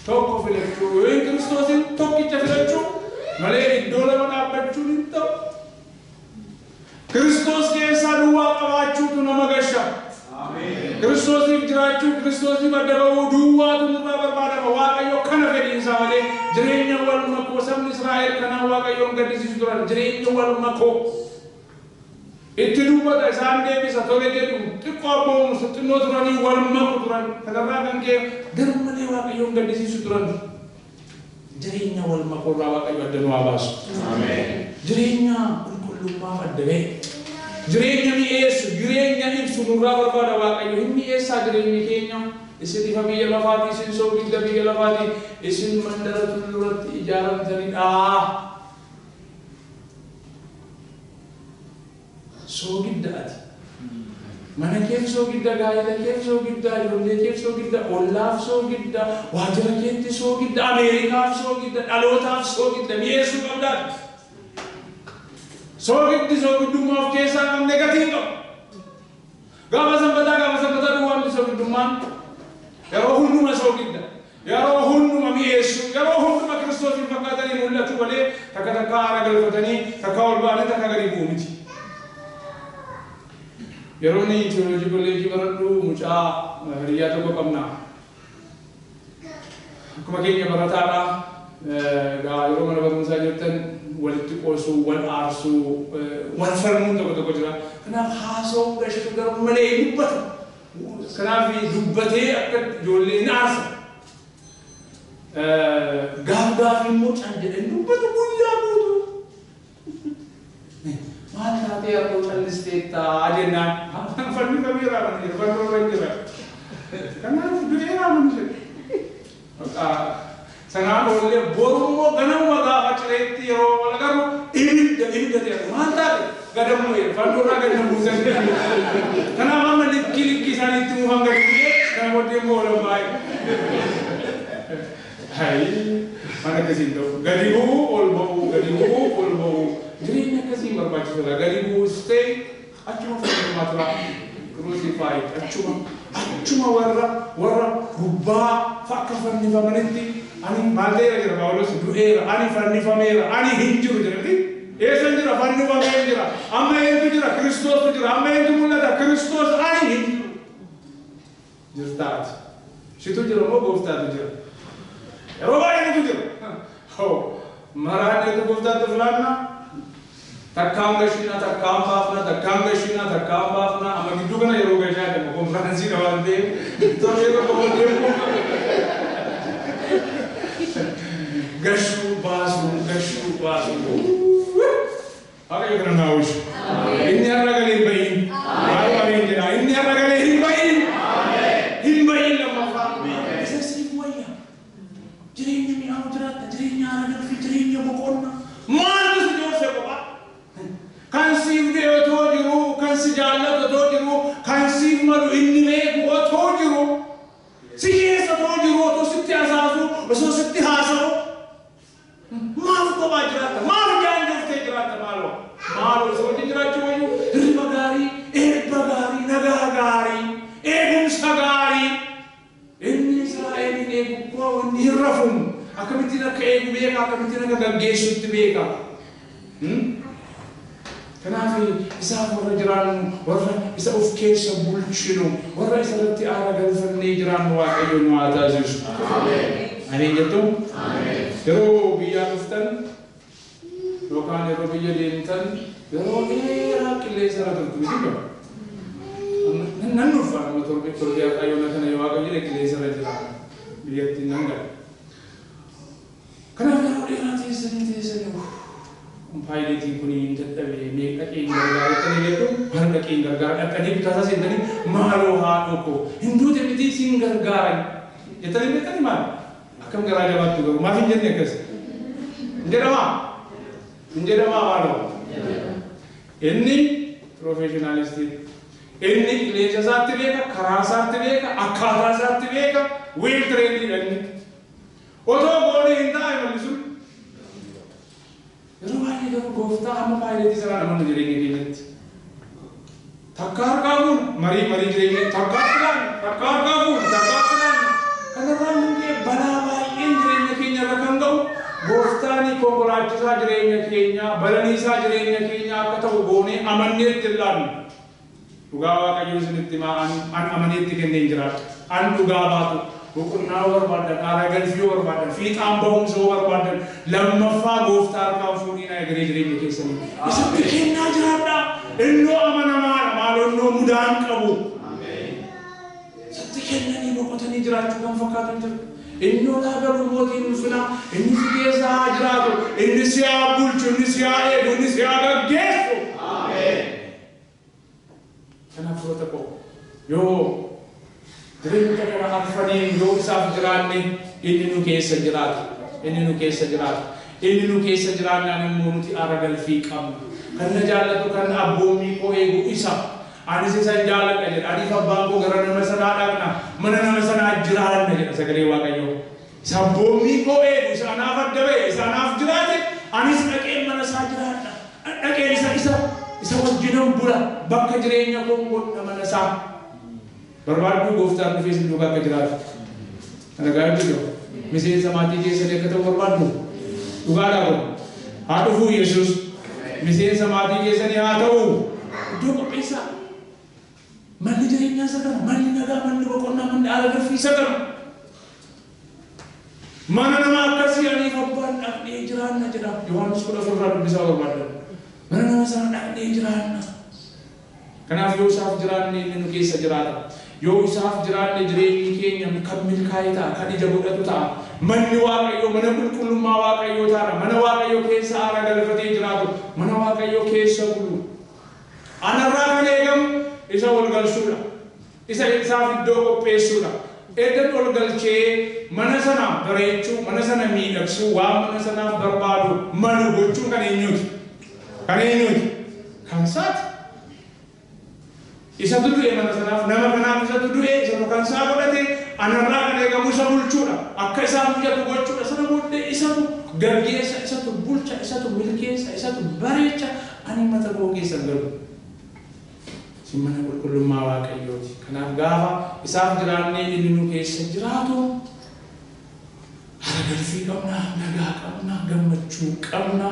Tokko filachuu yoo Kiristoosin tokkicha filachuu malee iddoo lama dhaabbachuun hin ta'u. Kiristoos keessaa duwwaa qabaachuutu nama gasha. Kiristoosiif jiraachuu, Kiristoosiif adda ba'uu duwwaatu nurraa barbaadama. Waaqayyo kana fedhiinsaa malee jireenya wal makoo sabni Israa'el kanaan Waaqayyoon gaddisiisu turan jireenya wal makoo. Itti dubbata isaan deebisa tole jedhu xiqqoo abboomu xinnoo turanii wal maku turan. Kanarraa kan ka'e garmalee Waaqayyoon gaddisiisu turan. Jireenya wal makoorraa Waaqayyo adda nu haa baasu. Jireenya qulqullummaaf adda ba'e. Jireenya mi'eessu, jireenya ibsu nurraa barbaada Waaqayyo. Hin mi'eessaa jireenyi keenya. Isin ifa biyya lafaati, isin soogidda biyya lafaati, isin mandara tulluuratti ijaaramtanidha. Soogidda ati. Mana keef soogidda, gaa'ela keef soogidda, ijoollee keef soogidda, ollaaf soogidda, waajjira keetti soogidda, Ameerikaaf soogidda, dhalootaaf soogidda, mi'eessuu qabdaati. Soogiddi soogiddummaa of keessaa qabne gatii hin qabu. Gaafa sanbataa duwwaa miti soogiddummaan. Yeroo hunduma soogidda. Yeroo hunduma mi'eessu. Yeroo hunduma Kiristoosiin fakkaatanii mul'atu malee takka takka haara galfatanii takka ol ba'anii takka gadi bu'u miti. Yeroo inni teoloojii kolleejii baradhu mucaa hiriyyaa tokko qabna. Akkuma keenya barataadha. Egaa yeroo mana barumsaa jirtan walitti qoosuu, wal aarsuu, wal falmuun tokko tokko jira. Kanaaf haasawuu gashuu garuu malee dubbata. Kanaaf dubbatee akka ijoollee hin aarsa. Gaaf gaaf immoo cal jedhanii dubbatu guyyaa guutuu. Maal taatee harkoo callisteettaa jennaan fannifameera kan jedhu fannoo irra jira. Kanaaf du'eera kan jedhu. Sanaan oollee borummoo ganamuma gaafa cireetti yeroo wal agarru ibidda ibidda ta'e maal taate gadamuu fannoo irraa gadi na buusan. Kanaaf amma likkii likkii isaanii itti muufan gadi bu'ee kana booddee immoo olan baay'ee. Hayi mana akkasiin ta'u gadi bu'uu ol ba'uu gadi bu'uu ol ba'uu jireenya akkasiin barbaachisuudha gadi bu'uus ta'e achuma fayyadamaa tura crucified achuma warra gubbaa akka fannifamanitti ani maal ta'eera jira Phaawulos du'eera ani fannifameera ani hin jiru jedhati eessa jira fannifamee jira amma eentu jira Kiristoostu jira amma eentu mul'ata Kiristoos ani hin jiru jirtaati situ jira moo gooftaatu jira yeroo baay'eetu jira maraan eetu gooftaatu filaanna takkaan gashiina takkaan baafna takkaan gashiina takkaan baafna amma gidduu kana yeroo gashaa deemu konfiraansii waan ta'eef torbee tokko deemu gashuu baasuu gashuu baasuu Waaqayyo kana naa oolchu inni har'a galee hin bahin maal ameen jedha inni har'a galee hin bahin hin bahin lammaffaa isa siif wayya jireenya mi'aawu jiraatta jireenya haara galfii jireenya boqonnaa maaltu si joorse kophaa kan siif du'e otoo jiru kan si jaallatu otoo jiru kan siif malu inni beeku otoo jiru si keessa otoo jiru otoo sitti hasaasu osoo sitti haasa'u maaf kophaa jiraatta maaf jaanjoftee jiraatta maaloo maaloo isa wajjin jiraachuu wayyu hirriba gaarii eebba gaarii nagaa gaarii eegumsa gaarii inni Israa'eliin eegu koo inni hin rafumu akkamittiin akka eegu beeka akkamittiin akka gaggeessutti beeka. Kanaaf isaaf warra jiraannu warra isa of keessa bulchinu warra isa irratti aara galfannee jiraannu Waaqayyo nu haa taasisu. Ameen jettu? Yeroo biyyaa dhuftan yookaan yeroo biyya deemtan yeroo dheeraa qilleensa irra turtu miti qaba. Nan dhufa nama torbee torbee har'aa yoona kana yoo Waaqayyo jedhe qilleensa irra jira biyyatti nan gala. Kanaaf yeroo dheeraa teessanii teessanii paayileetiin kun hin dadhabe mee dhaqee hin gargaara jettanii beektu bara dhaqee hin gargaara dhaqanii bitaasaa seentanii maaloo haadhoo koo hin duute miti siin gargaaran jettanii beektanii maal akkam garaa jabaattu garuu maaf hin jenne akkas hin jedhamaa hin jedhamaa maaloo inni piroofeeshinaalistii inni qilleensa isaatti beeka karaa isaatti beeka akkaataa isaatti beeka well trained inni otoo goonee hin taa'e mallisu yeroo baay'ee garuu gooftaa hamma paayileetii sanaan amannu jireenya keenyatti. Takka harkaa fuun marii marii jireenya takka filaan takka harkaa fuun takka filaan kanarraa hundee balaa baay'een jireenya keenya irra kan ga'u gooftaan konkolaachisaa jireenya keenyaa balaliisaa jireenya keenyaa akka ta'u goonee amanneetti hin laannu. Dhugaa Waaqayyoo isinitti himaa an amaneetti kennee hin jiraadhu. An dhugaa baatu boqonnaa yoo barbaadan aara galfii yoo barbaadan fiixaan bahumsa yoo barbaadan lammaffaa gooftaa harkaan fuudhiinaa egeree jireenya keessanii isatti kennaa jiraadhaa innoo amanamaadha maaloo innoo mudaan qabu isatti kennanii boqotanii jiraachuu kan fakkaatan jiru innoo laagaluu mootiin ulfinaa inni si keessa haa jiraatu inni si haa bulchu inni si haa eegu inni si haa gaggeessu. Kanaaf firoota koo yoo jireenya kana arfanii yoo isaaf jiraanne inni nu keessa jiraata inni nu keessa jiraata inni nu keessa jiraannaan immoo nuti aara galfii qabna kan na jaallatu kan abboommii koo eegu isa anis isa jaalladha jedha aniif abbaan koo gara nama sanaa dhaqna mana nama sanaa jiraanna jedha sagalee Waaqayyoo isa abboommii koo eegu isa anaaf adda ba'e isa anaaf jiraate anis dhaqeen mana isaa jiraadha dhaqeen isa isa isa wajjinan bula bakka jireenya koo godha mana isaa barbaaduu gooftaan dhufee isin duukaa akka jiraatu. Kana gaarii jiru. Miseensa maatii keessanii akka ta'u barbaaddu. Dhugaadhaa kun. Haa dhufuu Yesuus. Miseensa maatii keessanii haa ta'u. Iddoo qopheessaa. Manni jireenyaa isa kana. Manni nagaa, manni boqonnaa, manni aara galfii isa kana. Mana nama akkasii aniif abbaan dhaqnee jiraanna jedha. Yohaannis 14 irraa dubbisaa barbaadan. Mana nama sana dhaqnee jiraanna. Kanaaf yoo isaaf jiraanne inni nu keessa jiraata. Yoo isaaf jiraanne jireenyi keenya kan milkaa'e ta'a, kan ija godhatu ta'a, Manni Waaqayyoo mana qulqullummaa Waaqayyoo taana. Mana Waaqayyoo keessa aara galfatee jiraatu. Mana Waaqayyoo keessa bulu. Anarraa kan eegamu isa ol galchuudha. Isa isaaf iddoo qopheessuudha. Eddan ol galchee mana sana bareechuu, mana sana miidhagsuu, waan mana sanaaf barbaadu malu gochuun kan eenyuuti? Kan eenyuuti? Kan isaati. Isatu du'e mana sanaaf, nama kanaaf isatu du'e, isatu kan isaa godhate, anarraa kan eegamu isa bulchuudha. Akka isaaf mijatu gochuudha. Sana booddee isatu gaggeessa, isatu bulcha, isatu milkeessa, isatu bareecha. Ani mata koo keessa hin galu. Isin mana qulqullummaa Waaqayyooti. Kanaaf gaafa isaaf jiraannee inni nu keessa jiraatu haara galfii qabna, nagaa qabna, gammachuu qabna.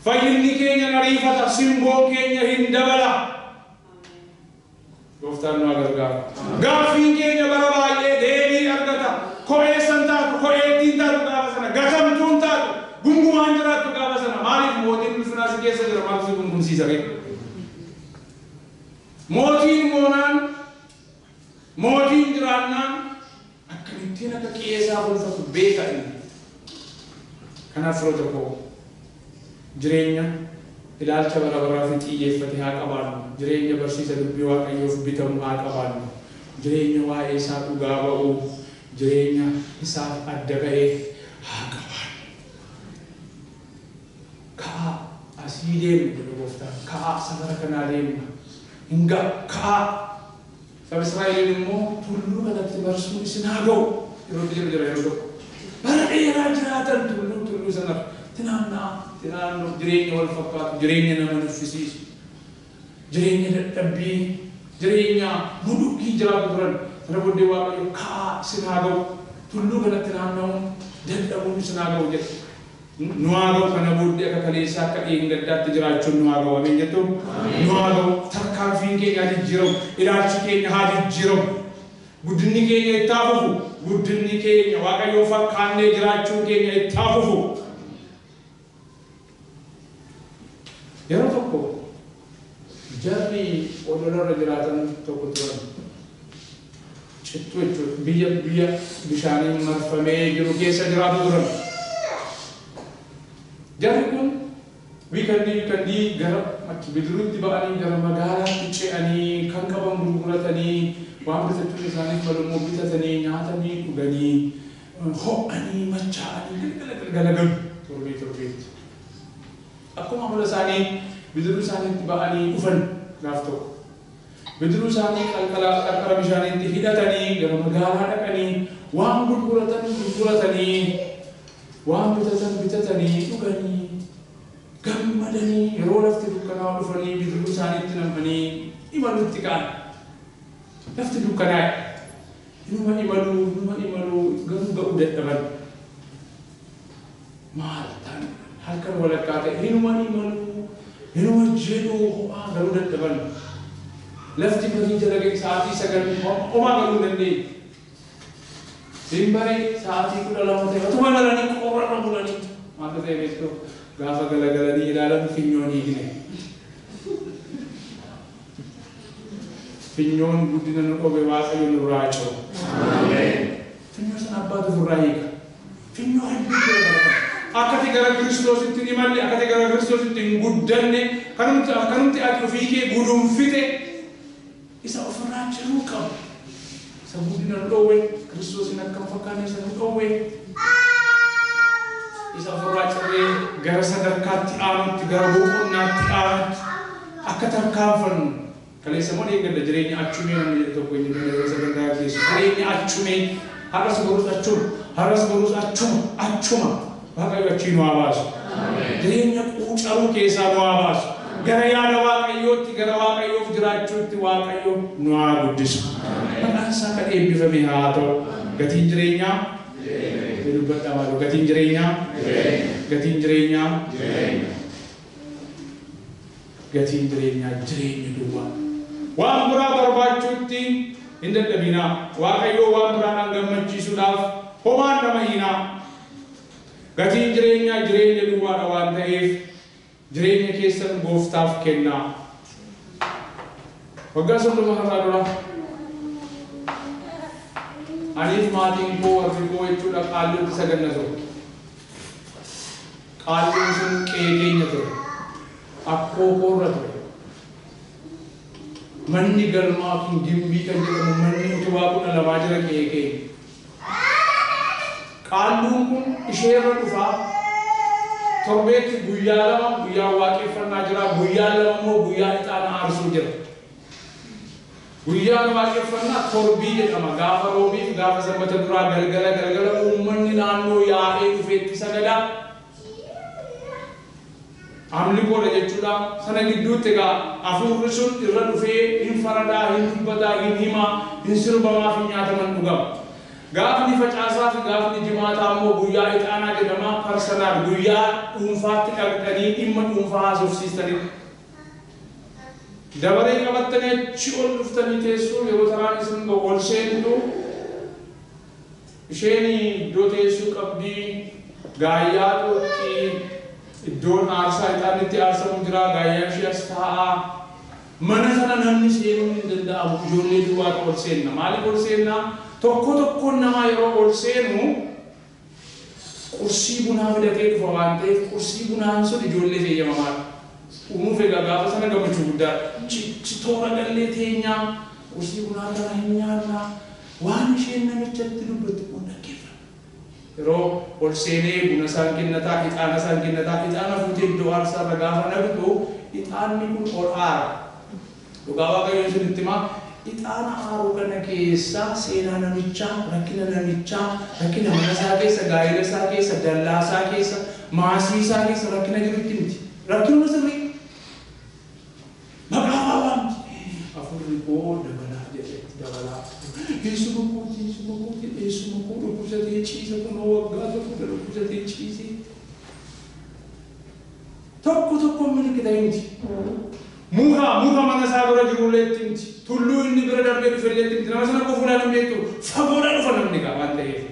Fayyinni keenya ariifata, simboon keenya hin dabala. Gooftaan nu haa gargaaru. Gaaffiin keenya bara baay'ee deebii argata. Ko'eessan taatu, ko'eettiin taatu gaafa sana, gatamtuun taatu, gungumaan jiraattu gaafa sana. Maaliif mootiin ulfinaa si keessa jira, maaltu si gungumsiisa ree? Mootiin moonaan, mootiin jiraannaan akkamittiin akka qe'eesaa bulfatu beeka inni. Kanaaf firoota koo, jireenya ilaalcha bara baraa fi xiyyeeffate haa qabaannu. Jireenya barsiisa dubbii Waaqayyoof bitamu haa qabaannu. Jireenya waa'ee isaa dhugaa ba'uu, jireenya isaaf adda ba'ee haa qabaannu. Ka'aa asii deemna jedhu gooftaan. Ka'aa safara kanaa deemna. Hinga ka'aa. Saba Israa'eliin immoo tulluu kanatti barsuun isin haa ga'u. Yeroo jiru jira yeroo tokko. Bara dheeraa jiraatan tulluu sanarra. Tinaannaa, tinaannoo jireenya wal fakkaatu, jireenya nama nuffisiisu, jireenya dadhabbii, jireenya mudhukkii jiraatu turan. Sana booddee Waaqayyo ka'aa isin haa ga'u. Tulluu kanatti naanna'uun dadhabuun isin haa ga'u jedhe. Nu haa ga'u kana booddee akka kaleessaa akka dheengaddaatti jiraachuun nu haa ga'u. Ameen jettu? Nu haa ga'u. Tarkaanfiin keenya haa jijjiiramu. Ilaalchi keenya haa jijjiiramu. Guddinni keenya itti haa fufu. Guddinni keenya Waaqayyoo fakkaannee jiraachuun keenya itti haa fufu. Yeroo tokko jarri odolarra jiraatan tokko turan. Cittuu jechuudha. Biyya bishaaniin marfamee jiru keessa jiraatu turan. Jarri kun wiikandii gara bidiruutti ba'anii gara magaalaatti ce'anii kan qaban gurguratanii waan bitachuun isaaniif malu immoo bitatanii nyaatanii dhuganii ho'anii machaa'anii galgala galu torbee torbeetti. Akkuma amala isaanii bidiruu isaaniitti ba'anii dhufan gaaf tokko. Bidiruu isaanii qarqara bishaaniitti hidhatanii gara magaalaa dhaqanii waan gurguratan gurguratanii waan bitatan bitatanii dhuganii gammadanii yeroo lafti dukkanaa'u dhufanii bidiruu isaaniitti nam'anii imaluutti ka'an. Lafti dukkanaa'e. Inuma imaluu garuu ga'uu dadhaban. Maal ta'an halkan walakkaa ta'e inuma imaluu inuma jedhuu ho'aa garuu dadhaban. Lafti barii jala ga'e sa'aatii 9 homaa galuu hin dandeenye. Simbaree sa'aatii 12 ta'e otuma galanii qorrarra bulanii maaltu ta'e beektu gaafa galagalanii ilaalan finyoon hiikne. Finyoon guddina nu dhobe Waaqayyo nurraa ciru. Finyoo sana abbaatu ofirraa hiika. Finyoo hedduu jira bara kana. Akkati gara Kiristoositti hin imalle, akkati gara Kiristoositti hin guddanne, kanumti ati ofii kee gudunfite isa ofirraa ciruu qabu. Isa guddina nu dhoowwe, Kiristoosin akka hin fakkaanne isa nu dhoowwe. Isa ofirraa cirree gara sadarkaatti aanutti, gara boqonnaatti aanutti akka tarkaanfannu. Kaleessa immoo dheengadda jireenya achumee namni jedhu tokko inni yeroo sagantaa geessu. Jireenya achumee har'as borus achuma, har'as borus achuma, achuma. Waaqayyo achii nu haa baasu. Jireenya quucaruu keessaa nu haa baasu. Gara yaada Waaqayyootti, gara Waaqayyoof jiraachuutti Waaqayyo nu haa guddisu. Maqaan isaa kan eebbifame haa ta'u. Gatiin jireenyaa? Dubbadhaa maaloo. Gatiin jireenyaa? Gatiin jireenyaa? Gatiin jireenyaa jireenya duwwaa. Waan biraa barbaachuutti hin dadhabinaa. Waaqayyoo waan biraadhaan gammachiisuudhaaf homaan nama hiinaa. Gatiin jireenyaa jireenya duwwaadha waan ta'eef jireenya keessan gooftaaf kennaa. Waggaa 30 har'aa dura Aniif maatiin koo warri koo jechuudha qaalluutti saganna ture. Qaalluun sun qe'ee keenya ture. Akkoo koorra ture. Manni galmaa kun gimbii kan jedhamu manni utubaa 12 jira qe'ee keenya. Qaalluun kun isheerra dhufaa. Torbeetti guyyaa 2 guyyaa waaqeffannaa jira. Guyyaa 2 immoo guyyaa ixaana aarsuu jira. Guyyaan waaqeffannaa torbii jedhama. Gaafa roobiif gaafa sanbata duraa galgala galgala uummanni naannoo yaa'ee dhufeetti sagadaa. Amlikoodha jechuudha. Sana gidduutti egaa hafuurri sun irra dhufee hin faradaa, hin dubbataa, hin himaa, hin sirbamaa fi nyaataman dhugama. Gaafni facaasaa fi gaafni jimaataa immoo guyyaa ixaanaa jedhama. Personal guyyaa dhuunfaatti dhaqxanii dhimma dhuunfaa haasofsiistanii. Dabaree qabattanii achi ol dhuftanii teessuu yeroo taraan isin ol seentu isheen iddoo teessuu qabdii gaayyaa xuuxxii iddoon aarsaa ixaanni itti aarsamu jira gaayyaan ishee as taa'aa. Mana sana namni seenuu hin danda'amu ijoollee duwwaatu ol seenna. Maaliif ol seenna? Tokko tokkoon namaa yeroo ol seenu qursii bunaa fidatee dhufa waan ta'eef qursii bunaan sun ijoollee eeyyamamaadha. Uumuuf egaa gaafa sana gammachuu guddaa ci toora gallee teenyaa qursii bunaa kana hin nyaannaa waan isheen namichatti dubbattu kun dhaggeeffanna. Yeroo ol seenee buna isaan kennataa ixaana isaan kennataa ixaana fuutee iddoo aarsaa irra gaafa naqxu ixaanni kun ol aara. Dhugaa Waaqayyoon isinitti himaa ixaana aaruu kana keessa seenaa namichaa, rakkina namichaa, rakkina mana isaa keessa, gaa'ela isaa keessa, dallaa isaa keessa, maasii isaa keessa rakkina jirutti miti. Rakkinuma sirrii. Maqaa waa waamti. Afurri koo dabalaa jedhetti dabalaa. Eessuma kooti, eessuma kooti, eessuma koo dhukkubsatee ciisa kunoo waggaa tokko dhukkubsatee ciisee. Tokko tokko milikita himti. Muka muka mana isaa bira jirullee itti himti. Tulluu inni bira darbee dhufellee itti himti. Nama sana qofuudhaan hin beektu. Fagoodhaan dhufa namni gaa waan ta'eef.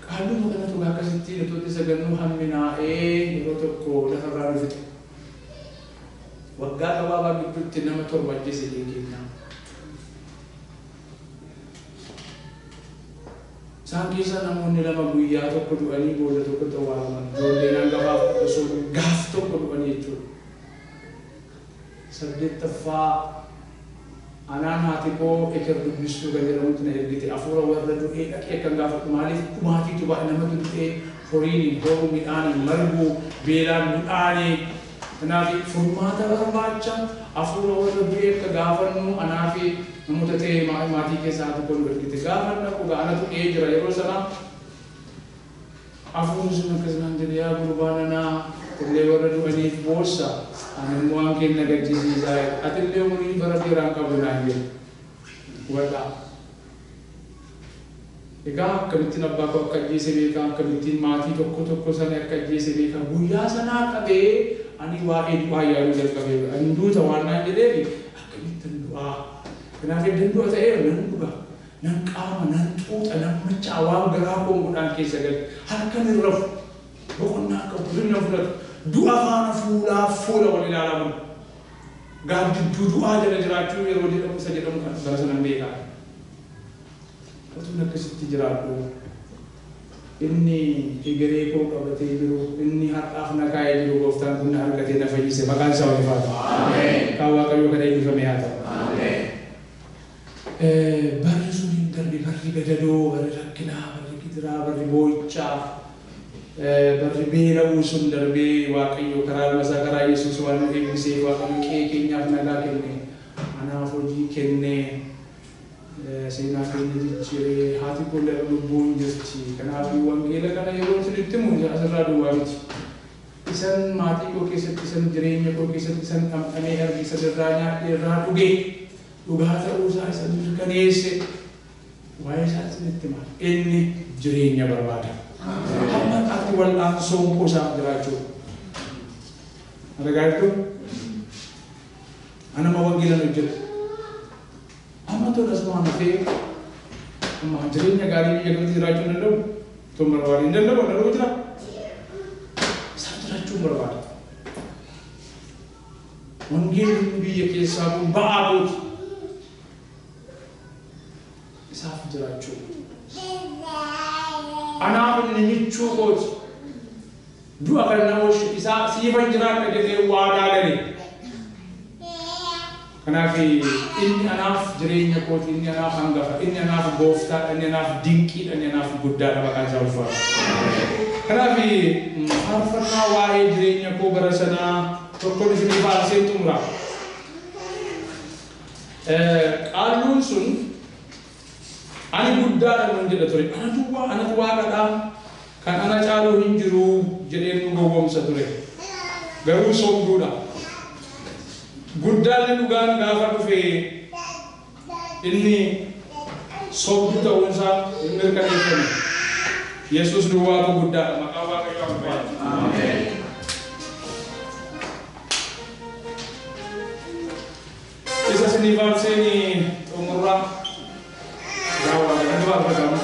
Qaalluma kanatu akkasitti nuti sagannuu hamminaa'ee yeroo tokko lafarraa nu fixe. Waggaa gabaabaa gidduutti nama 7 ajjeese keenya. Isaan keessaa namoonni 2 guyyaa tokko du'anii booda tokkotti awwaalaman. Ijoolleen hangafaaf osoo gaaf tokko du'anii jechuudha. 8ffaa anaan haati koo eker dubbistuu kan jedhamutti na ergite. Hafuura warra du'ee dhaqee akkan gaafadhu maaliif dhumaatiitu baay'ee namatu du'ee horiin hin horu midhaan hin margu beelaan midhaanii. Kanaaf furmaata barbaacha hafuura warra du'ee akka gaafannu anaa fi namoota ta'e maatii keessaa haati koo nu ergite. Gaafanna dhugaa anatu dhiyee jira yeroo sana hafuurri sun akkas naan jedhe yaa gurbaa nanaa illee warra du'aniif boossa ani immoo waan kenna gaddisiisaa ati illee umurii bara dheeraan qabu naan jedhe. Hubadhaa. Egaa akkamittiin abbaa koo akka ajjeese beekaa akkamittiin maatii tokko tokko sana akka ajjeese beekaa guyyaa sanaa qabee ani waa'ee du'aa yaaduu jalqabee ani duuta waan naan jedheef akkamittiin du'aa. Kanaaf eddan du'a ta'eera nan dhuga nan qaama nan xuuxa nan machaa waan garaa koon godhaan keessa gale halkan hin rafu boqonnaa qabu hirribna fudhatu du'a faana fuulaa fuula wal ilaalaa bulu. Gaaddidduu du'aa jala jiraachuu yeroo jedhamu isa jedhamu kan bara sanan beekaa. Otuun akkasitti jiraadhu inni egeree koo qabatee jiru inni har'aaf na kaa'ee jiru gooftaan kun na argatee na fayyise maqaan isaa ulfaata. Kan Waaqayyoo kana eebbifame haa ta'u. Barri sun hin darbe barri gadadoo barri rakkinaa barri gidiraa barri boo'ichaa barri beela'uu sun darbee Waaqayyo karaa ilma isaa karaa Yesuus waan nu eebbisee Waaqayyo qe'ee keenyaaf nagaa kenne anaaf hojii kenne seenaa keenya jijjiiree haati koo lubbuun jirti. Kanaaf wangeela kana yeroo isinitti himu asirraa duwwaa miti. Isan maatii koo keessatti isan jireenya koo keessatti isan dhamdhamee arge isan irraa nyaadhee irraa dhugee dhugaa ta'uu isaa isan mirkaneesse waa'ee isaa isinitti hima. Inni jireenya barbaada. Hamma har'aatti wal'aansoon koo isaaf jiraachuu. Argaa jirtuu? Anama wangeelan hojjetu. Amma tola asumaan hafee amma jireenya gaarii biyya kanatti jiraachuu hin danda'u. Tun barbaade hin danda'u, danda'u jira. Isaaf jiraachuu hin barbaada. Wangeelli biyya keessaa kun ba'aa kooti. jiraachuu. Anaaf inni michuu kooti. Du'a kan na oolchu isaa siifan jiraadha jedhee waadaa gale. Kanaaf inni anaaf jireenya kooti, inni anaaf hangafa, inni anaaf gooftaadha, inni anaaf dinqiidha, inni anaaf guddaadha, maqaan isaa ulfaata. Kanaaf faarfannaa waa'ee jireenya koo bara sanaa tokkoon isinii faarsee xumura. Qaalluun sun ani guddaadha nuun jedha ture. Anatu waa anatu waaqadha, kan ana caalu hin jiru jedhee nu gowwoomsa ture. Garuu sobduudha. Guddaan dhugaan gaafa dhufe inni sobduu ta'uunsaa hin mirkaneeffame. Yesuus duwwaatu guddaadha. Maqaa Waaqayyoo ulfaatu. Isa isinii faarseen xumurraa. Yaa Waaqa, kan faarfatamu.